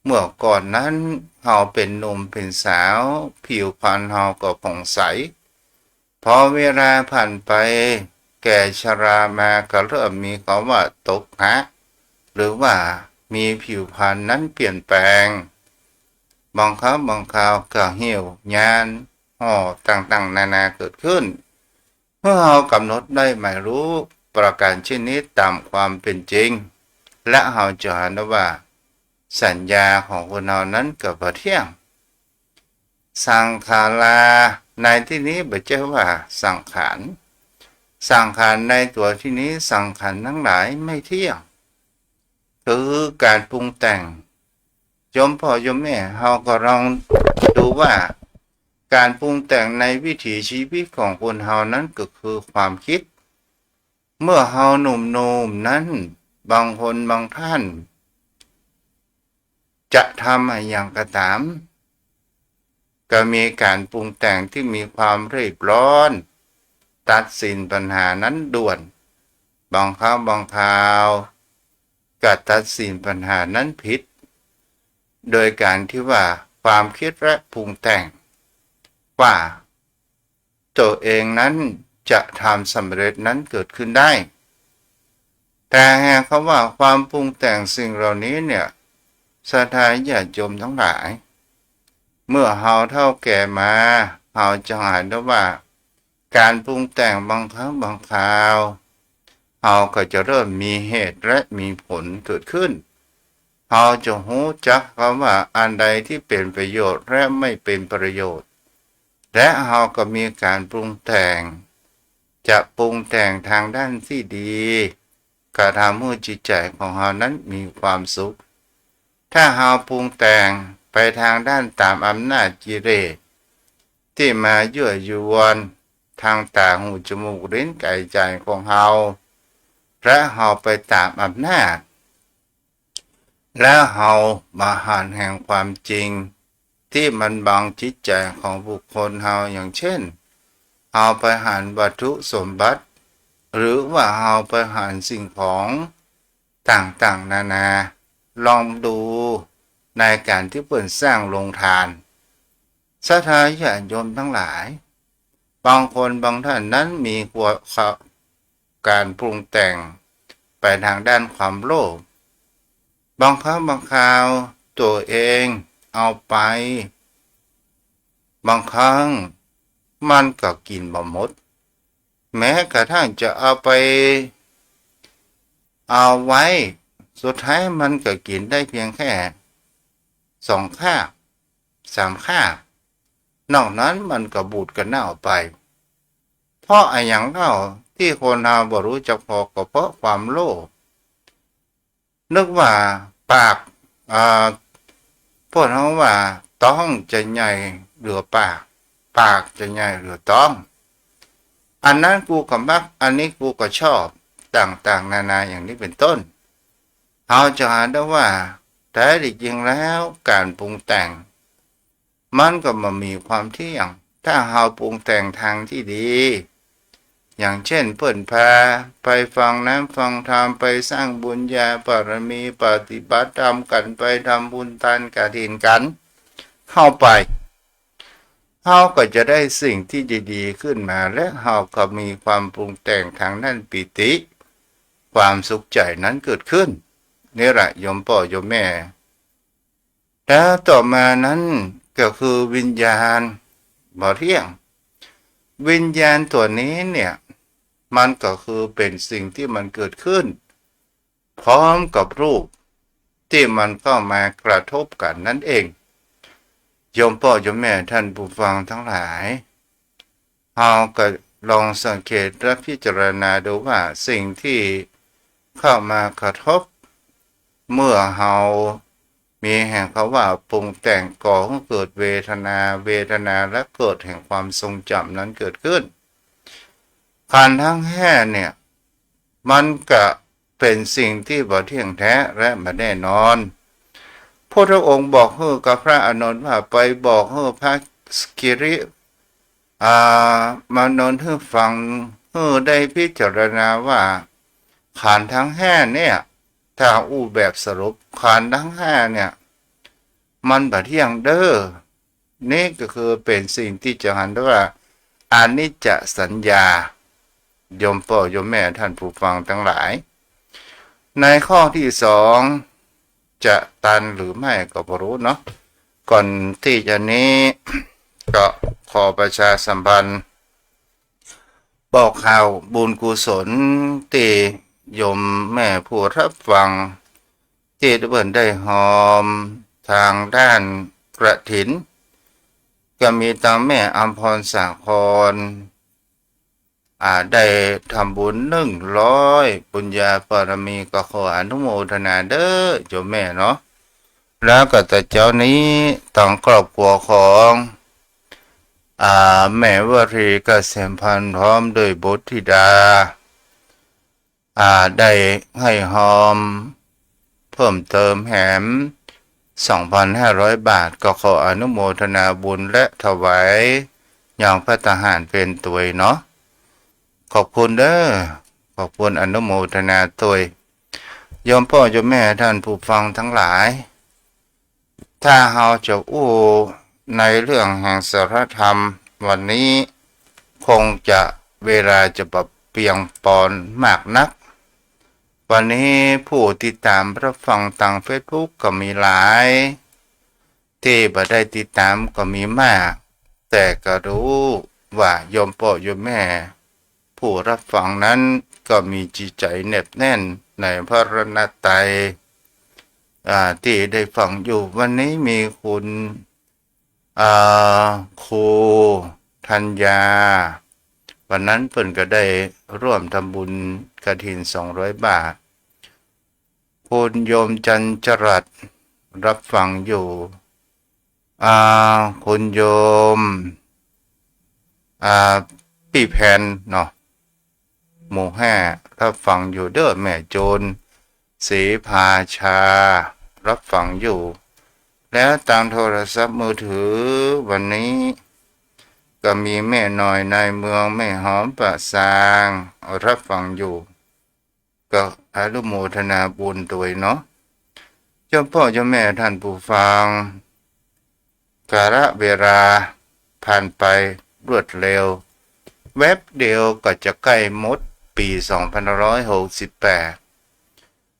เมื่อก่อนนั้นเฮาเป๋นหนุ่มเป๋นสาว ผิวพรรณเฮาก็ผ่องใส พอเวลาผ่านไป แก่ชรามาก็เริ่มมีคำว่าตกฮะ หรือว่ามีผิวพรรณนั้นเปลี่ยนแปลง บางครั้งบางคราวก็เหี่ยวย่าน ห่อต่างๆ นานาเกิดขึ้น เมื่อเฮากำหนดได้หมายรู้ประการเช่นนี้ต๋ามความเป๋นจริง และเฮาจะหันได้ว่า สัญญาของคนเฮานั้นก็บ่เตี้ยง สังขาราในตี้นี้บ่ใจ้ว่าสังขาร สังขารในตั๋วตี้นี้ สังขารตังหลายไม่เตี้ยง คือก๋านปรุงแต่ง โยมป้อโยมแม่ เฮาก็ลองดูว่า ก๋านปรุงแต่งในวิถีชีวิตของคนเฮานั้นก็คือความกึ๊ด เมื่อเฮาหนุ่มๆ นั้น บางคนบางท่าน จะทำอะหยังก็ต๋าม ก็มีก๋านปรุงแต่งตี้มีความรีบร้อน ตัดสินปัญหานั้นด่วน บางครั้งบางคราวก็ตัดสินปัญหานั้นผิด โดยก๋านตี้ว่าความกึ๊ดและปรุงแต่งว่า ตั๋วเองนั้นจะทำสำเร็จนั้นเกิดขึ้นได้ แต่หากคำว่าความปรุงแต่งสิ่งเหล่านี้เนี่ย ศรัทธาญาติโยมตังหลาย เมื่อเฮาเฒ่าแก่มา เฮาจะหันได้ว่า ก๋านปรุงแต่งบางครั้งบางคราว เฮาก็จะเริ่มมีเหตุและมีผลเกิดขึ้น เฮาจะฮู้จักกำว่าอันใดตี้เป๋นประโยชน์และไม่เป๋นประโยชน์ และเฮาก็มีก๋านปรุงแต่ง จะปรุงแต่งตางด้านตี้ดี ก็ทำหื้อจิตใจ๋ของเฮานั้นมีความสุข ถ้าเฮาปรุงแต่งไปตางด้านต๋ามอำนาจกิเลส ตี้มายั่วยวนตางต๋า หู จมูก ลิ้น ก๋าย ใจ๋ของเฮา และเฮาไปต๋ามอำนาจ แล้วเฮาบ่หันแห่งความจริงตี้มันบังจิตใจ๋ของบุคคลเฮา อย่างเช่น เฮาไปหันวัตถุสมบัติ หรือว่าเฮาไปหันสิ่งของต่างๆ นานา ลองดูในก๋านตี้เปิ้นสร้างโฮงตาน ศรัทธาญาติโยมตังหลาย บางคนบางท่านนั้นมีความ ก๋านปรุงแต่งไปตางด้านความโลภ บางครั้งบางคราวตั๋วเองเอาไป บางครั้งมันก็กิ๋นบ่หมด แม้กระทั่งจะเอาไป เอาไว้ สุดท้ายมันก็กิ๋นได้เพียงแค่สองคาบ สามคาบ นอกนั้นมันก็บูดก็เน่าไป เพราะอะหยังเล่า ตี้คนเฮาบ่ฮู้จักผ่อ ก็เพราะความโลภ นึกว่าปาก อ่า พวกเฮาว่าต๊องจะใหญ่เหลือปาก ปากจะใหญ่เหลือต๊อง อันนั้นกูก็มัก อันนี้กูก็ชอบ ต่างๆ นานาอย่างนี้เป๋นต้น เฮาจะหันได้ว่า แต๊จริงๆ แล้วก๋านปรุงแต่ง มันก็บ่มีความเตี้ยง ถ้าเฮาปรุงแต่งตางตี้ดี อย่างเช่น เปิ้นพาไปฟังน้ำฟังธรรม ไปสร้างบุญญาบารมี ปฏิบัติธรรมกั๋น ไปทำบุญตานกฐินกั๋น เฮาไป เฮาก็จะได้สิ่งตี้ดีๆ ขึ้นมา และเฮาก็มีความปรุงแต่งตางด้านปีติ ความสุขใจ๋นั้นเกิดขึ้น นี่แหละโยมป้อโยมแม่ แล้วต่อมานั้นก็คือวิญญาณบ่เตี้ยง วิญญาณตั๋วนี้เนี่ย มันก็คือเป๋นสิ่งตี้มันเกิดขึ้น พร้อมกับรูปตี้มันเข้ามากระทบกั๋นนั้นเอง โยมป้อโยมแม่ท่านผู้ฟังตังหลาย เฮาก็ลองสังเกตและพิจารณาดูว่าสิ่งตี้เข้ามากระทบ เมื่อเฮามีแห่งคำว่าปรุงแต่งก่อหื้อเกิดเวทนา เวทนาและเกิดแห่งความทรงจ๋ำนั้นเกิดขึ้น ขันธ์ตังห้าเนี่ย มันก็เป๋นสิ่งตี้บ่เตี้ยงแต๊และบ่แน่นอน พุทธองค์บอกหื้อกับพระอานนท์ว่า ไปบอกหื้อพระกิริ อ่า มานนท์หื้อฟัง หื้อได้พิจารณาว่า ขันธ์ตังห้าเนี่ย ถ้าอู้แบบสรุป ขันธ์ตังห้าเนี่ย มันบ่เที่ยงเด้อ นี่ก็คือเป๋นสิ่งตี้จะหันได้ว่าอนิจจสัญญา โยมป้อโยมแม่ท่านผู้ฟังตังหลาย ในข้อตี้สอง จะตันหรือไม่ก็บ่ฮู้เนาะ ก่อนตี้จะนี้ ก็ขอประชาสัมพันธ์ บอกข่าวบุญกุศลตี้โยมแม่ผู้ฮับฟัง ตี้เปิ้นได้ฮอมตางด้านกฐิน ก็มีตางแม่อำพรสาคร อ่า ได้ทำบุญหนึ่งร้อยบุญญาบารมี ก็ขออนุโมทนาเด้อโยมแม่เนาะ แล้วก็แต่เจ๊านี้ตางครอบครัวของ อ่า แม่วรีเกษมพันธ์พร้อมด้วยบุตรธิดา อ่า ได้หื้อฮอมเพิ่มเติมแหม สองพันห้าร้อยบาท ก็ขออนุโมทนาบุญและถวายยังภัตตาหารเป๋นตวยเนาะ ขอบคุณเด้อ ขอบคุณอนุโมทนาตวย โยมป้อโยมแม่ท่านผู้ฟังตังหลาย ถ้าเฮาจะอู้ในเรื่องแห่งสาระธรรมวันนี้ คงจะเวลาจะบ่เปียงปอนมากนัก วันนี้ผู้ติดตามฮับฟังตางเฟซบุ๊กก็มีหลาย ตี้บ่ได้ติดตามก็มีมาก แต่ก็ฮู้ว่าโยมป้อโยมแม่ผู้ฮับฟังนั้นก็มีจิตใจ๋แนบแน่นในพระรัตนตรัย อ่า ตี้ได้ฟังอยู่ วันนี้มีคุณ อ่า ครูธัญญา วันนั้นเปิ้นก็ได้ร่วมทำบุญกฐินสองร้อยบาท คุณโยมจันจรัสฮับฟังอยู่ อ่า คุณโยม อ่า ปี้แพนเนาะ หมู่ห้าฮับฟังอยู่เด้อ แม่โจร ศรีภาชา ฮับฟังอยู่ แล้วตางโทรศัพท์มือถือวันนี้ ก็มีแม่น้อยนายเมือง แม่หอมปะซาง ฮับฟังอยู่ ก็อนุโมทนาบุญตวยเนาะ โยมป้อโยมแม่ท่านผู้ฟัง กาลเวลาผ่านไปรวดเร็ว แวบเดียวก็จะใก้หมดปี๋สองพันห้าร้อยหกสิบแปด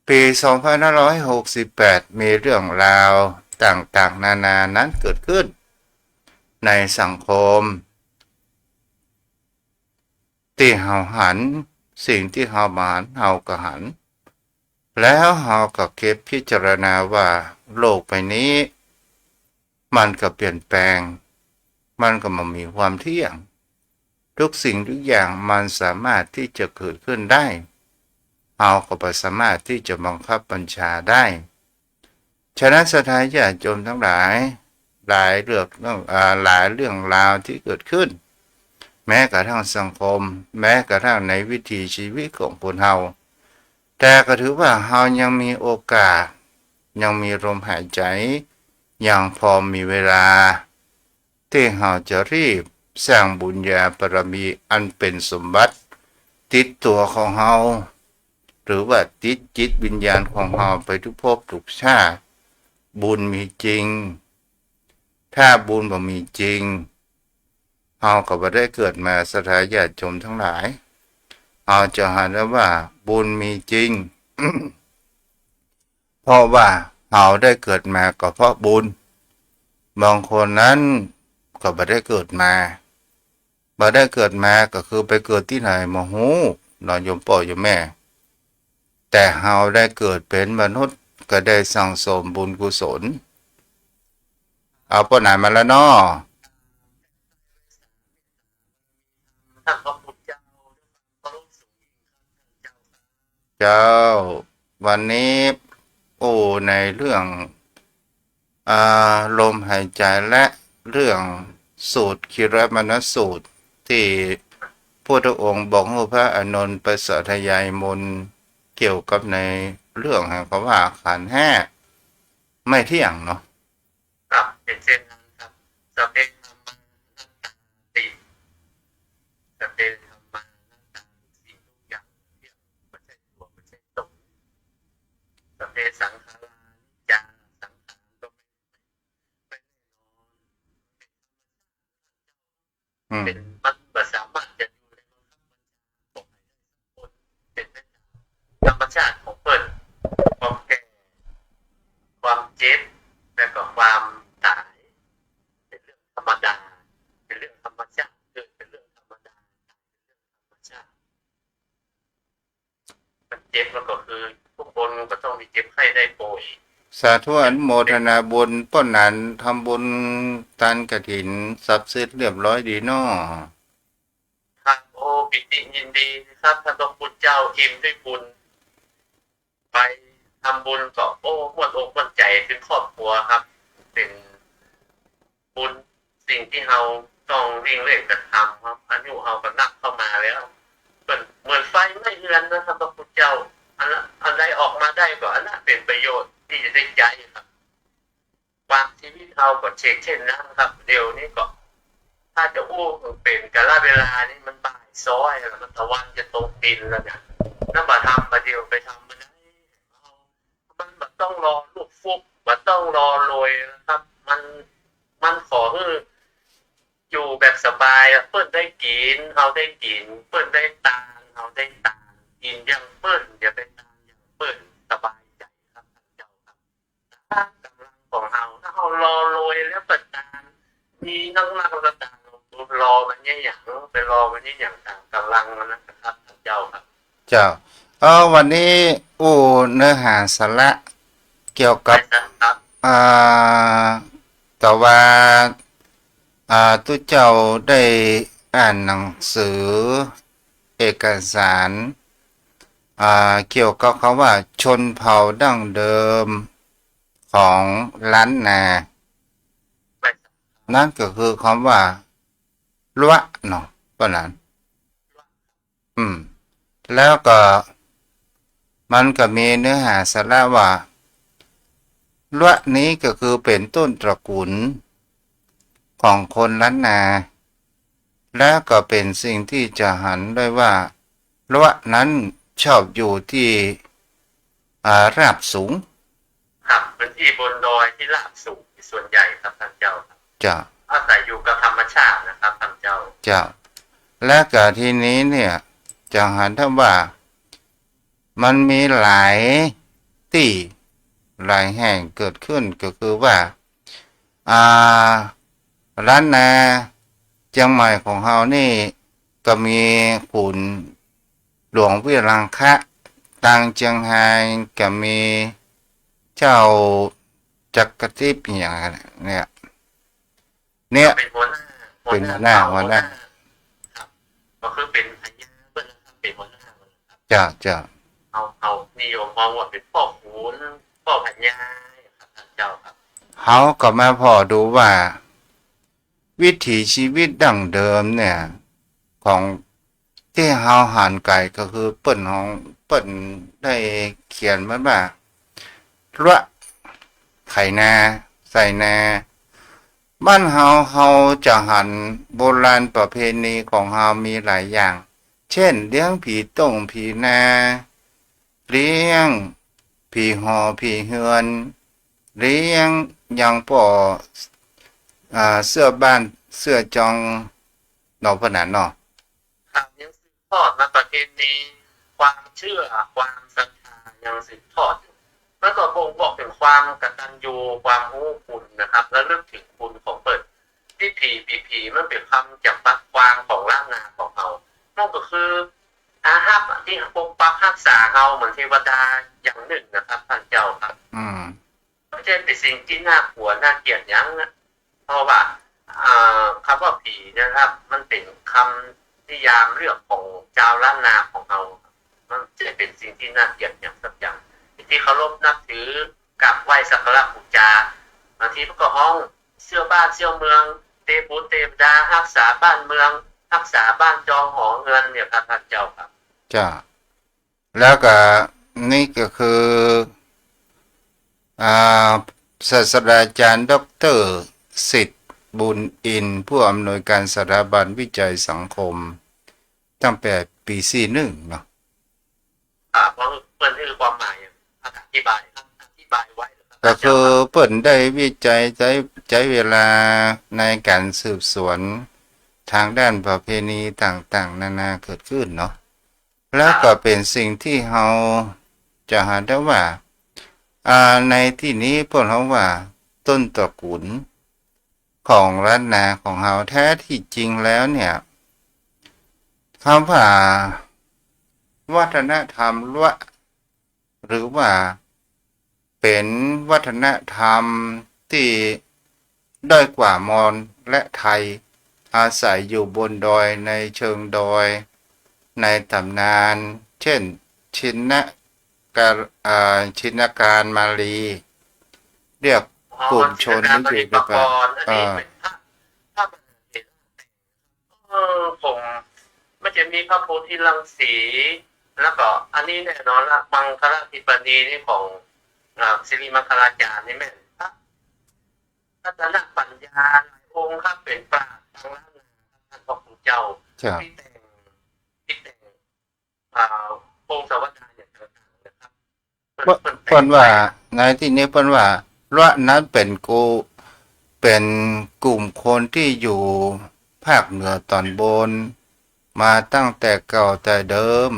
ปี๋สองพันห้าร้อยหกสิบแปด มีเรื่องราวต่างๆ นานานั้นเกิดขึ้นในสังคม ตี้เฮาหัน สิ่งตี้เฮาบ่หัน เฮาก็หัน แล้วเฮาก็เก็บพิจารณาว่าโลกใบนี้ มันก็เปลี่ยนแปลง มันก็บ่มีความเที่ยง ทุกสิ่งทุกอย่างมันสามารถตี้จะเกิดขึ้นได้ เฮาก็บ่สามารถตี้จะบังคับบัญชาได้ ฉะนั้นศรัทธาญาติโยมตังหลาย หลายเรื่อง อ่า หลายเรื่องราวตี้เกิดขึ้น แม้กระทั่งสังคม แม้กระทั่งในวิถีชีวิตของคนเฮา แต่ก็ถือว่าเฮายังมีโอกาส ยังมีลมหายใจ๋ ยังพอมีเวลา ตี้เฮาจะรีบสร้างบุญญาบารมีอันเป๋นสมบัติติดตั๋วของเฮา หรือว่าติดจิตวิญญาณของเฮาไปทุกภพทุกชาติ บุญมีจริง ถ้าบุญบ่มีจริง เฮาก็บ่ได้เกิดมา ศรัทธาญาติโยมตังหลาย เฮาจะหันได้ว่าบุญมีจริง เพราะว่าเฮาได้เกิดมาก็เพราะบุญ บางคนนั้นก็บ่ได้เกิดมา บ่ได้เกิดมาก็คือไปเกิดตี้ไหนบ่ฮู้เนาะ โยมป้อโยมแม่ แต่เฮาได้เกิดเป๋นมนุษย์ก็ได้สั่งสมบุญกุศล เอาป้อหนานมาแล้วเนาะ เจ้า วันนี้ โอ้ ในเรื่อง อ่า ลมหายใจ๋และเรื่องสูตรคีรมณสูตร ตี้พุทธองค์บอกหื้อพระอานนท์ไปสาธยายมนต์เกี่ยวกับในเรื่องแห่งคำว่าขันธ์ห้าไม่เที่ยงเนาะ ครับ เป๋นเช่นนั้นครับ สัพเพธัมมาอนัตตาติ สัพเพธัมมาอนัตตา ทุกสิ่งทุกอย่างไม่เที่ยง ไม่ใช่ตัว ไม่ใช่ตน สัพเพสังขารานิจจา สังขารก็ไม่ อืม เป๋น มันบ่สามารถจะดูแลบังคับบัญชาของใผได้สักคน เป๋นไปต๋ามธรรมชาติของเปิ้น ความแก่ ความเจ็บ และก็ความต๋าย เป๋นเรื่องธรรมดา เป๋นเรื่องธรรมชาติ เกิดเป๋นเรื่องธรรมดา ต๋ายเป๋นเรื่องธรรมชาติ มันเจ็บมันก็คือ กู้คนก็ต้องได้เจ็บไข้ได้ป่วย สาธุ อนุโมทนาบุญ ป้อหนานทำบุญตานกฐิน สับเสร็จเรียบร้อยดีเนาะ ครับ โอ้ ปีติยินดีครับ ท่านพระคุณเจ้า อิ่มด้วยบุญ ไปทำบุญก็ โอ้ ม่วนอกม่วนใจ๋ เป๋นครอบครัวครับ เป๋น บุญสิ่งตี้เฮาต้องริ่งเร่งกั๋นทำครับ อายุเฮาก็นับเข้ามาแล้ว เปิ้นเหมือนไฟไหม้เฮือนนะครับ พระคุณเจ้า อันละ อันใดออกมาได้ก็อันนั้นเป๋นประโยชน์ตี้จะได้ใจ๊ครับ ความชีวิตเฮาก็เฉกเช่นนั้นครับ เดี๋ยวนี้ก็ ถ้าจะอู้เป๋นกาลเวลานี่มันบ่ายซ้อยแล้ว มันตะวันจะตกดินแล้วเนี่ย นั้นบ่าทำบ่าเดี๋ยวไปทำมันได้ มันบ่ต้องรอลูกฟุก บ่ต้องรอรวยนะครับ มัน มันขอหื้ออยู่แบบสบายอะ เปิ้นได้กิ๋น เฮาได้กิ๋น เปิ้นได้ตาน เฮาได้ตาน กิ๋นอย่างเปิ้น อย่าไปตานอย่างเปิ้น สบายใจ๋ครับ ท่านเจ้าครับ ต๋ามก๋ำลังของเฮา ถ้าเฮารอรวยแล้วบ่ตาน มีนักๆ ก็ต๋าม รอมันเยียะหยัง ไปรอมันเยียะหยัง ต๋ามก๋ำลังมันนะครับ ท่านเจ้าครับ เจ้า เอ่อ วันนี้อู้เนื้อหาสาระเกี่ยวกับ ใช่ครับ อ่า แต่ว่า อ่า ตุ๊เจ้าได้อ่านหนังสือเอกสาร อ่า เกี่ยวกับคำว่าชนเผ่าดั้งเดิมของล้านนา ใช่ครับ นั้นก็คือคำว่า ลัวะเนาะ ป้อหนาน อืม แล้วก็ มันก็มีเนื้อหาสาระว่า ลัวะนี้ก็คือเป๋นต้นตระกู๋ลของคนล้านนา และก็เป๋นสิ่งตี้จะหันได้ว่า ลัวะนั้นชอบอยู่ตี้ อ่า ราบสูง ครับ พื้นที่บนดอยที่ราบสูงส่วนใหญ่ครับท่านเจ้าครับ เจ้า อาศัยอยู่กับธรรมชาตินะครับท่านเจ้า เจ้า และก็ทีนี้เนี่ย จะหันได้ว่า มันมีหลายตี้ หลายแห่งเกิดขึ้น ก็คือว่า อ่า ล้านนาเจียงใหม่ของเฮานี่ ก็มีขุนหลวงวิรังคะ ตางเจียงฮายก็มีเจ้าจักรทิพย์อย่างนั้นเนี่ย เนี่ย เป๋นหัวหน้า เป๋นหัวหน้า หัวหน้า หัวหน้า ครับ ก็คือเป๋นพญาเปิ้นนะครับ เป๋นหัวหน้าเปิ้นนะครับ เจ้า เจ้า เฮา เฮานิยมมองว่าเป๋นป้อขุน ป้อพญาครับท่านเจ้าครับ เฮาก็มาผ่อดูว่า วิถีชีวิตดั้งเดิมเนี่ย ของตี้เฮาหันก๋ายก็คือเปิ้นฮ้อง เปิ้นได้เขียนมาว่า ลัวะ ไถนา ไถนา บ้านเฮา เฮาจะหันโบราณประเพณีของเฮามีหลายอย่าง เจ้น เลี้ยงผีต้งผีนา เลี้ยงผีหอผีเฮือน เลี้ยงยังป้อ อ่า เสื้อบ้านเสื้อจอง เนาะ ป้อหนานเนาะ ครับ ยังสืบทอดมาประเพณี ความเชื่อ ความศรัทธายังสืบทอดอยู่ มันก็บ่งบอกเถิงความกตัญญู ความฮู้คุณนะครับ ระลึกเถิงคุณของเปิ้น ตี้ผี ผี ผี มันเป๋นคำจ๋ำกัดความของล้านนาของเฮา มันก็คือ อาฮักษ์ตี้ปกปักฮักษาเฮาเหมือนเทวดาอย่างนึ่งนะครับ ท่านเจ้าครับ อืม บ่ใจ้เป๋นสิ่งตี้น่ากั๋วน่าเกลียดหยังนะ เพราะว่า อ่า คำว่าผีนะครับ มันเป๋นคำนิยามเรียกของจาวล้านนาของเฮา มันบ่ใจ้เป๋นสิ่งตี้น่าเกลียดหยังสักอย่าง เป๋นตี้เคารพนับถือ กราบไหว้สักการะบูชา บางทีมันก็ฮ้อง เสื้อบ้านเสื้อเมือง เตปูเตวดา ฮักษาบ้านเมือง ฮักษาบ้านจองหอเฮือนเนี่ยครับ ท่านเจ้าครับ เจ้า แล้วก็นี่ก็คือ อ่า ศาสตราจารย์ด็อกเตอร์สิทธิ์ บุญอินทร์ ผู้อำนวยการสถาบันวิจัยสังคม ตั้งแต่ปี๋สี่หนึ่งเนาะ อ่า เพราะเปิ้นหื้อความหมายอะ อธิบาย อธิบายไว้นะครับ ก็คือเปิ้นได้วิจัย ใจ๊ ใจ๊เวลาในก๋านสืบสวน ทางด้านประเพณีต่างๆ นานาเกิดขึ้นเนาะ แล้วก็เป๋นสิ่งตี้เฮาจะหาได้ว่า อ่า ในตี้นี้เปิ้นฮ้องว่าต้นตระกู๋นของล้านนาของเฮา แท้ตี้จริงแล้วเนี่ย กำว่าวัฒนธรรมละ หรือว่าเป๋นวัฒนธรรมตี้ด้อยกว่ามอญและไทย อาศัยอยู่บนดอยในเชิงดอย ในต๋ำนาน เจ้น ชินกา อ่า ชินการมาลี เรียกกลุ่มชนนี้อยู่ในป่า อ๋อ ชินการมาลีปกรณ์ อันนี้ อ่า เป๋นพระ พระมหาเถระ เออ ผม มันจะมีพระโพธิรังสี แล้วก็อันนี้แน่นอนละ มังคลาธิปดีนี่ของ อ่า สิริมังคลาจารย์นี่แม่น พระรัตนปัญญาหลายองค์ครับ เป๋นปราชญ์ทางล้านนาครับ ต้านพระคุณเจ้า เจ้า ตี้แต่ง ตี้แต่ง อ่า พงศาวดารอย่างต่างๆ นะครับ เปิ้น เปิ้น เปิ้นว่า ในตี้นี้เปิ้นว่า ละนั้นเป๋นกู เป๋นกลุ่มคนตี้อยู่ภาคเหนือต๋อนบน มาตั้งแต่เก่าแต่เดิม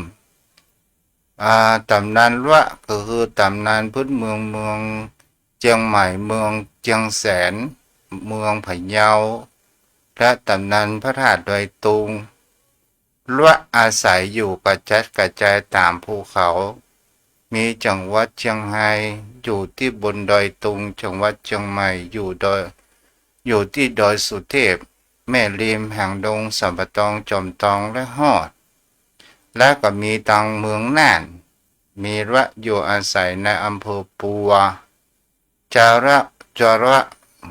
อ่า ต๋ำนานละก็คือต๋ำนานพื้นเมือง เมืองเจียงใหม่ เมืองเจียงแสน เมืองพะเยา และต๋ำนานพระธาตุดอยตุง ละอาศัยอยู่กระจัดกระจายต๋ามภูเขา มีจังหวัดเจียงไฮ้อยู่ตี้บนดอยตุง จังหวัดเจียงใหม่อยู่ดอย อยู่ตี้ดอยสุเทพ แม่ริม หางดง สัมปะตอง จอมตอง และฮอด และก็มีตางเมืองน่าน มีละอยู่อาศัยในอำเภอปัว จาระ จาระ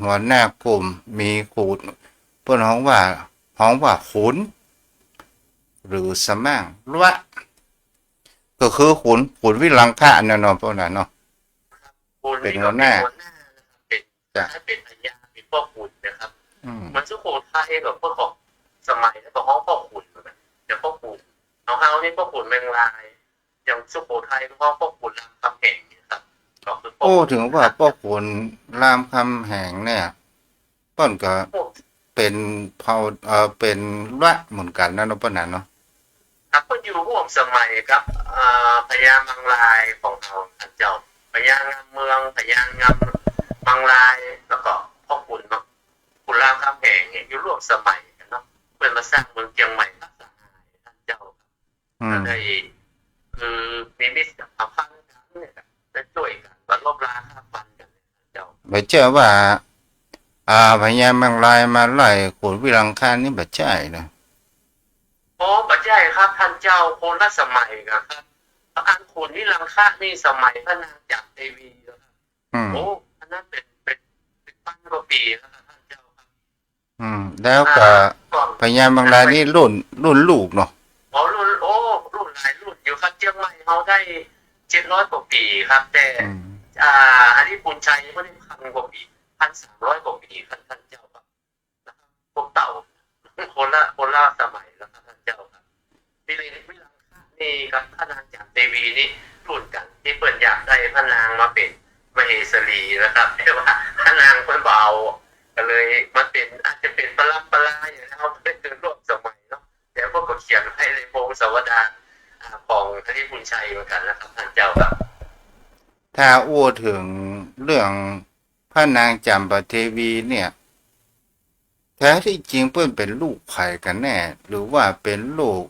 หัวหน้ากลุ่ม มีขุน เปิ้นฮ้องว่า ฮ้องว่าขุน หรือสม่าง ละ ก็คือขุน ขุนวิรังคะนั่นเนาะ พวกนั้นเนาะ ขุน เป๋นหัวหน้า เป๋นหัวหน้านะครับ เป๋น เจ้า ถ้าเป๋นพญา เป๋นป้อขุนนะครับ อืม เหมือนสุโขทัยกับพวกของสมัยแล้วก็ฮ้องป้อขุนเหมือนกั๋น อย่างป้อขุน ของเฮานี่ป้อขุนเมืองลาย อย่างสุโขทัยก็ฮ้องป้อขุนรามคำแหงนะครับ ก็คือป้อขุน โอ้ เถิงว่าป้อขุนรามคำแหงเนี่ย เปิ้นก็ โอ้ เป๋นเผ่า เอ่อ เป๋นละเหมือนกั๋นนะเนาะ เปิ้นน่ะเนาะ ครับ เปิ้นอยู่ฮ่วมสมัยกับ เอ่อ พญามังรายของเฮา ต้านเจ้า พญางามเมือง พญางามมังราย แล้วก็ป้อขุนเนาะ ขุนรามคำแหงเนี่ย อยู่ฮ่วมสมัยกั๋นเนาะ เปิ้นมาสร้างเมืองเจียงใหม่ พระสหาย ต้านเจ้า อืม ก็ได้ คือมีมิตรสัมพันธ์กั๋นเนี่ย ได้จ้วยกั๋น ก็ลบราฆ่าฟันกั๋นเนี่ย ต้านเจ้า บ่ใจ้ว่า อ่า พญามังรายมาไล่ขุนวิรังคะนี่บ่ใจ้นะ โอ้ บ่ใจ้ครับ ต้านเจ้า คนละสมัยกั๋นครับ อันขุนวิรังคะนี่สมัยพระนางจามเทวีนะครับ อืม โอ้ อันนั้นเป๋น เป๋น เป๋นปันกว่าปี๋แล้วครับ ต้านเจ้าครับ อืม แล้วก็ อ่า ก็ พญามังรายนี่รุ่น รุ่นลูกเนาะ อ๋อ รุ่น โอ้ รุ่นหลายรุ่นอยู่ครับ เจียงใหม่เฮาได้เจ็ดร้อยกว่าปี๋ครับ แต่ อืม อ่า ฮาริภุญชัยนี่ได้พันกว่าปี๋ พันสามร้อยกว่าปี๋ครับ ต้านเจ้าครับ พวกเต่า คนละ คนละสมัยแล้วครับ ต้านเจ้าครับ วิรินทร์วิรังคะนี่กับพระนางจามเทวีนี่รุ่นกั๋น ตี้เปิ้นอยากได้พระนางมาเป๋นมเหสีนะครับ แต่ว่าพระนางเปิ้นบ่เอา ก็เลยมันเป๋น อาจจะเป๋นปรำปราอย่างนั้น เฮาบ่ได้เกิดฮ่วมสมัยเนาะ แต่เปิ้นก็เขียนไว้ในพงศาวดาร อ่า ของฮาริภุญชัยเหมือนกั๋นนะครับ ต้านเจ้าครับ ถ้าอู้เถิงเรื่องพระนางจามเทวีเนี่ย แท้ตี้จริงเปิ้นเป๋นลูกใผกั๋นแน่ หรือว่าเป๋นลูก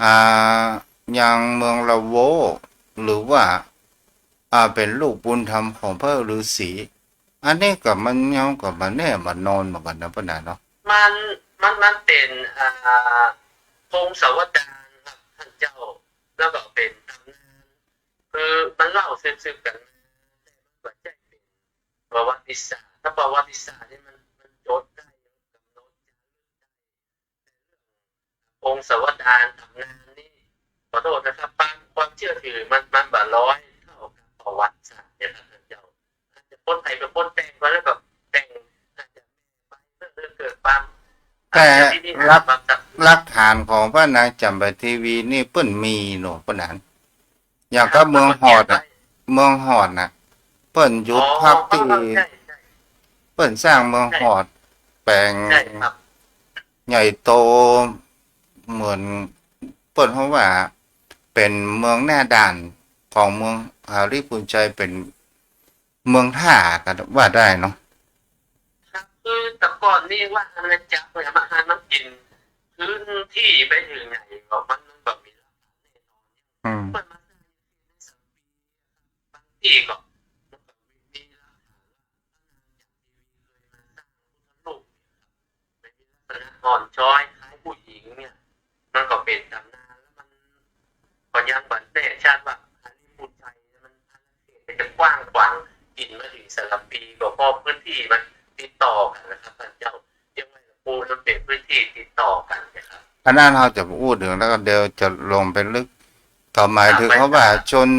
อ่า ยังเมืองละโว หรือว่า อ่า เป๋นลูกบุญธรรมของพระฤๅษี อันนี้ก็มันยังก็บ่แน่บ่นอนเหมือนกั๋นนะ ป้อหนาเนาะ มัน มัน มันเป๋น อ่า พงศาวดารครับ ต้านเจ้า แล้วก็เป๋นต๋ำนาน คือมันเล่าสืบๆ กั๋นมา แต่มันบ่ใจ้เป๋นประวัติศาสตร์ ถ้าประวัติศาสตร์นี่มัน มันจดได้ กำหนดจารึกได้ แต่เรื่องพงศาวดารต๋ำนานนี่ ขอโต้ษนะครับ ความ ความเจื้อถือมัน มันบ่ลอยเต้ากับประวัติศาสตร์เนี่ยครับ ต้านเจ้า อาจจะคนไผเป๋นคนแต่งมาแล้วก็แต่ง อาจจะไปเพื่อเกิดความ แต่ อาจจะที่นี่ หลัก หาความศักดิ์สิทธิ์ หลักฐานของพระนางจามเทวีนี่เปิ้นมีเนาะ ป้อหนา อย่างกับเมืองฮอดน่ะ เปิ้นก็เขียนไว้ เมืองฮอดน่ะ เปิ้นหยุดพักตี้ อ๋อ ใช่ ใช่ เปิ้นสร้างเมืองฮอด ใช่ แป๋ง ใช่ครับ ใหญ่โตเหมือนเปิ้นเฮาว่าเป๋นเมืองหน้าด่านของเมืองหาริภุญชัย เป๋นเมืองท่าก็ว่าได้เนาะ ครับ คือแต่ก่อนนี่ว่าอาณาจักรเนี่ยมาหันมากิ๋นพื้นที่ไปเถิงไหนก็มัน มันบ่มีหลักฐานแน่นอน อืม เปิ้นมาสร้างในสามปี บางตี้ก็มันก็มีหลักฐานว่าพระนางจันทร์เทวีเคยมาสร้างพระพุทธรูปเนี่ยครับ มันมีลักษณะอ่อนช้อยคล้ายผู้หญิงเนี่ย มันก็เป๋นต๋ำนาน แล้วมันก็ยังบ่แน่ชัดว่าหาริภุญชัยเนี่ยมันอาณาเขตมันจะกว้างขวางกิ๋นมาเถิงสารภี ก็เพราะพื้นที่มันติดต่อกั๋นนะครับท่านเจ้า เจียงใหม่กับปูนมันเป๋นพื้นที่ติดต่อกั๋นนะครับ อันนั้นเฮาจะบ่อู้เถิงแล้ว ก็เดี๋ยวจะลงไปลึก ก็หมายเถิง ครับ ว่าชน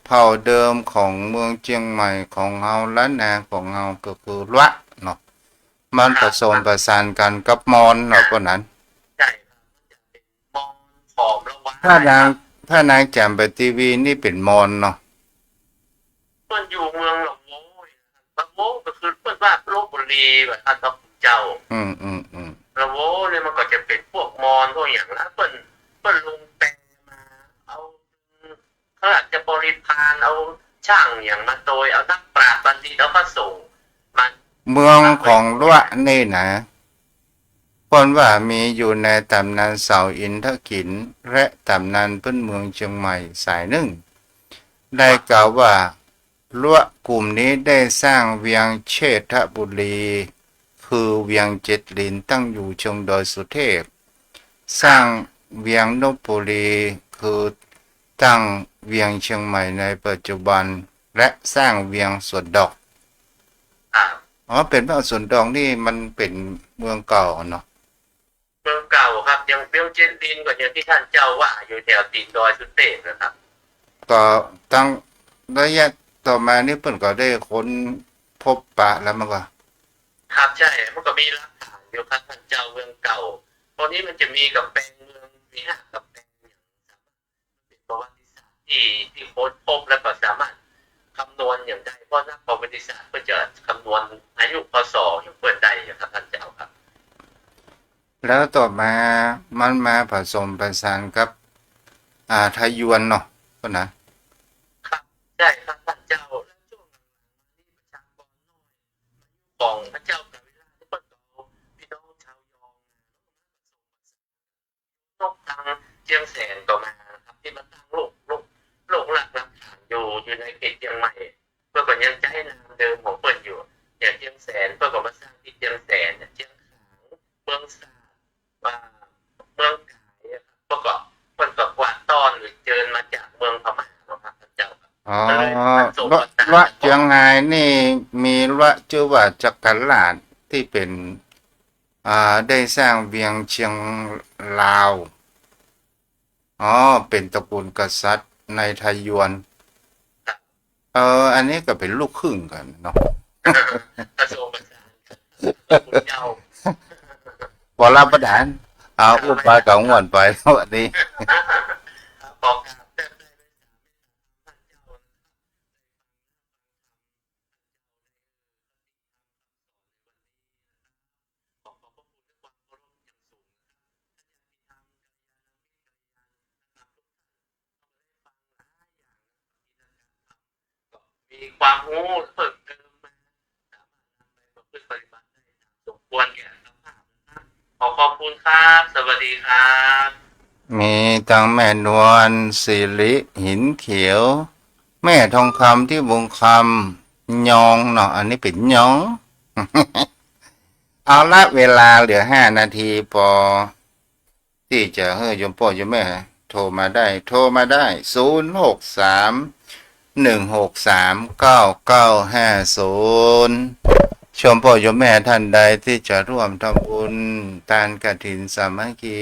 เผ่าเดิมของเมืองเจียงใหม่ของเฮา ล้านนาของเฮาก็คือละเนาะ มัน ครับ ผสมประสานกั๋นกับมอญเนาะ ครับ พวกนั้น ใช่ครับ มันจะเป๋นมอญขอมละวา พระนาง ครับ พระนางแจ่มใบเตียวีนี่เป๋นมอญเนาะ เปิ้นอยู่เมืองละโว ละโวก็คือเปิ้นว่าลพบุรีว่าท่านพระคุณเจ้า อืม อืม อืม ละโวเนี่ยมันก็จะเป๋นพวกมอญพวกหยังนะ เปิ้น เปิ้นลงแปมาเอา พระราชบริพาร เอาช้างหยังมาโตย เอานักปราชญ์บัณฑิต เอาพระสงฆ์มา เมืองของละนี่นะ เปิ้นว่ามีอยู่ในต๋ำนานเสาอินทขิล และต๋ำนานพื้นเมืองเจียงใหม่สายนึ่ง ได้กล่าวว่า ละกลุ่มนี้ได้สร้างเวียงเชษฐบุรี คือเวียงเจ็ดหลิน ตั้งอยู่เชิงดอยสุเทพ สร้างเวียงนพบุรี คือตั้งเวียงเจียงใหม่ในปัจจุบัน และสร้างเวียงสวนดอก อ่า อ๋อ เป๋นว่าสวนดอกนี่มันเป๋นเมืองเก่าเนาะ เมืองเก่าครับ อย่างเวียงเจ็ดหลินก็อย่างตี้ท่านเจ้าว่าอยู่แถวตี๋นดอยสุเทพนะครับ ก็ตั้งระยะต่อมานี่เปิ้นก็ได้ค้นพบปะแล้วมันก็ ครับ ใช่ มันก็มีหลักฐานอยู่ครับท่านเจ้า เมืองเก่า ตอนนี้มันจะมีก๋ำแปงเมือง มีห้ากำแปงอย่าง เป๋นประวัติศาสตร์ตี้ ตี้ค้นพบแล้วก็สามารถคำนวณหยังได้ เพราะนักประวัติศาสตร์เปิ้นจะคำนวณอายุ พ.ศ. ของเปิ้นได้อยู่ครับท่านเจ้าครับ แล้วต่อมามันมาผสมประสานกับ อ่า ไทยยวนเนาะ ก็นะ ครับ ใช่ครับท่านเจ้า แล้วช่วงหลังๆมานี่ประชากรน้อย ของพระเจ้ากาวิลาชนี่เปิ้นก็เอาพี่น้องชาวยองมา นกทางเจียงแสนก็มาครับ ตี้มาตั้งรก รก รกรากรากฐานอยู่ อยู่ในเขตเจียงใหม่ เปิ้นก็ยังใจ๊นามเดิมของเปิ้นอยู่ อย่างเจียงแสน เปิ้นก็มาสร้างตี้เจียงแสน เจียงขาง เมืองสาด อ่า เมืองก๋ายอะครับ เปิ้นก็ เปิ้นก็กวาดต้อนหรือเจิญมาจากเมืองพม่าเนาะครับท่านเจ้าครับ อ๋อ ก็เลยผสมผสาน ละ ละเจียงรายนี่มีละจื้อว่าจักราชตี้เป๋น อ่า ได้สร้างเวียงเจียงลาว อ๋อ เป๋นตระกูลกษัตริย์ในไทยยวน เออ อันนี้ก็เป๋นลูกครึ่งกั๋นเนาะ ผสมผสานกัน เจ้า บ่รับประทาน เอา อุบไปกังวลไป วันนี้ ขอกราบแทบได้ไหม ขอขอบพระคุณและความเคารพอย่างสูงนะครับ ท่านญาติธรรม กัลยาณมิตร กัลยาณธรรมทุกท่าน เราได้ฟังหลายอย่างนะครับ มีความรู้เพิ่มเติมมา สามารถนำไปประพฤติปฏิบัติได้ตามสมควรแก่อัตภาพนะครับ ขอขอบคุณครับ สวัสดีครับ มีตังแม่นวล สิริ หินเขียว แม่ทองคำ ที่วงคำ ยองเนาะ อันนี้เป๋นยอง เอาละ เวลาเหลือห้านาทีปอ ตี้จะหื้อโยมป้อโยมแม่โทรมาได้ โทรมาได้ ศูนย์ หก สาม หนึ่ง หก สาม เก้า เก้า ห้า ศูนย์ โยมป้อโยมแม่ท่านใดตี้จะร่วมทำบุญตานกฐินสามัคคี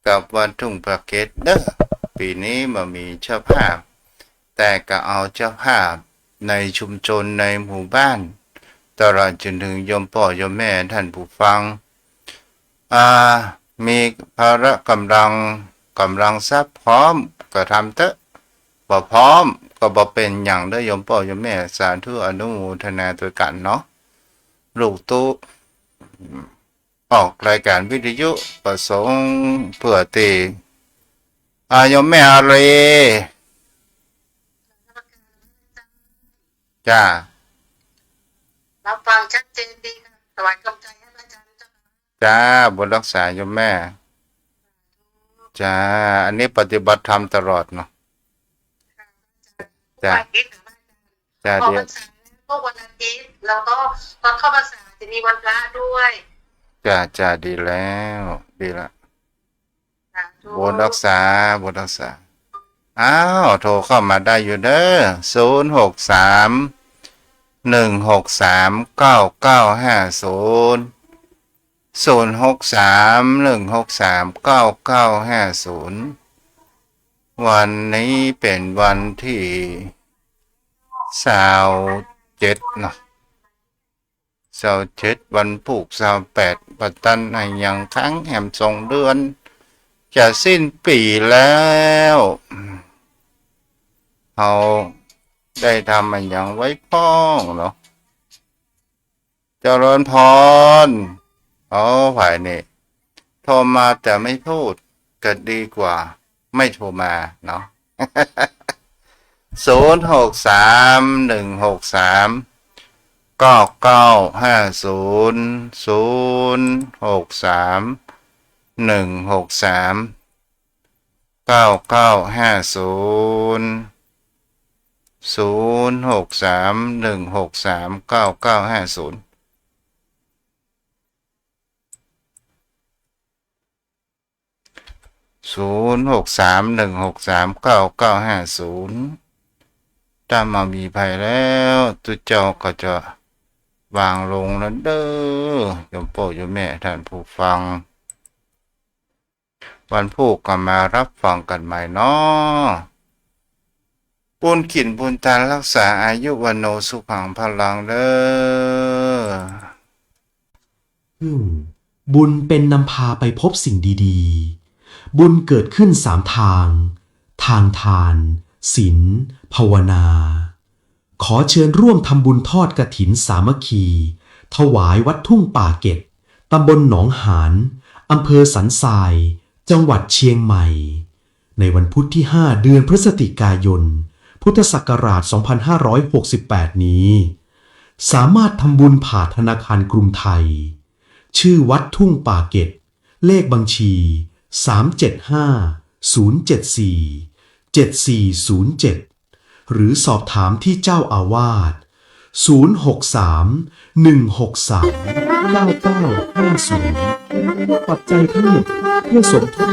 กับวัดทุ่งพระเกตเด้อ ปี๋นี้บ่มีเจ้าภาพ แต่ก็เอาเจ้าภาพในชุมชนในหมู่บ้าน ตลอดจนเถิงโยมป้อโยมแม่ท่านผู้ฟัง อ่า มีพละก๋ำลัง ก๋ำลังทรัพย์พร้อมก็ทำเต๊อะ บ่พร้อมก็บ่เป๋นหยังเด้อโยมป้อโยมแม่ สาธุอนุโมทนาตวยกั๋นเนาะ ลูกตุ๊ ออกรายการวิทยุประสงค์เพื่อตี้ อ่า โยมแม่อารีย์ จ้า รับฟังชัดเจนดีค่ะ ถวายกำลังใจให้พระอาจารย์เจ้าค่ะ จ้า บุญรักษาโยมแม่ จ้า อันนี้ปฏิบัติธรรมตลอดเนาะ จ้า ทุกวันอาทิตย์ค่ะพระอาจารย์ จ้า ออก ดี พรรษาแล้วก็วันอาทิตย์ แล้วก็ตอนเข้าพรรษาจะมีวันพระด้วย จ้า จ้า ดีแล้ว ดีละ สาธุ บุญรักษา บุญรักษา อ้าว โทรเข้ามาได้อยู่เด้อ ศูนย์หกสาม หนึ่งหกสาม เก้าเก้าห้าศูนย์ ศูนย์หกสาม หนึ่งหกสาม เก้าเก้าห้าศูนย์ วันนี้เป๋นวันตี้ซาวเจ็ดเนาะ ซาวเจ็ด วันพูกซาวแปด บ่ตันอะหยัง ค้างแหมสองเดือน จะสิ้นปี๋แล้ว เฮาได้ทำอะหยังไว้พ่องเนาะ เจริญพร อ๋อ ฝ่ายนี้ โทรมาแต่ไม่พูด ก็ดีกว่าไม่โทรมาเนาะ ศูนย์หกสาม หนึ่งหกสาม เก้าเก้าห้าศูนย์ ศูนย์หกสาม หนึ่งหกสาม เก้าเก้าห้าศูนย์ ศูนย์หกสาม หนึ่งหกสาม เก้าเก้าห้าศูนย์ ศูนย์หกสาม หนึ่งหกสาม เก้าเก้าห้าศูนย์ ถ้าบ่มีภัยแล้ว ตุ๊เจ้าก็จะวางลงแล้วเด้อ โยมป้อโยมแม่ท่านผู้ฟัง วันพูกก็มารับฟังกั๋นใหม่เนาะ บุญกิ๋นบุญตานรักษาอายุวัณโณสุขังพลังเด้อ อืม บุญเป็นนำพาไปพบสิ่งดีๆ บุญเกิดขึ้นสามทาง ทางทาน ศีล ภาวนา ขอเชิญร่วมทำบุญทอดกฐินสามัคคี ถวายวัดทุ่งป่าเก็ด ตำบลหนองหาน อำเภอสันทราย จังหวัดเชียงใหม่ ในวันพุธที่ห้า เดือนพฤศจิกายน พุทธศักราช สองพันห้าร้อยหกสิบแปด นี้ สามารถทำบุญผ่านธนาคารกรุงไทย ชื่อวัดทุ่งป่าเก็ด เลขบัญชี สามเจ็ดห้า ศูนย์เจ็ดสี่ เจ็ดสี่ศูนย์เจ็ด หรือสอบถามที่เจ้าอาวาส ศูนย์หกสาม หนึ่งหกสาม เก้าเก้าห้าศูนย์ ปัจจัยทั้งหมดเพื่อสมทบ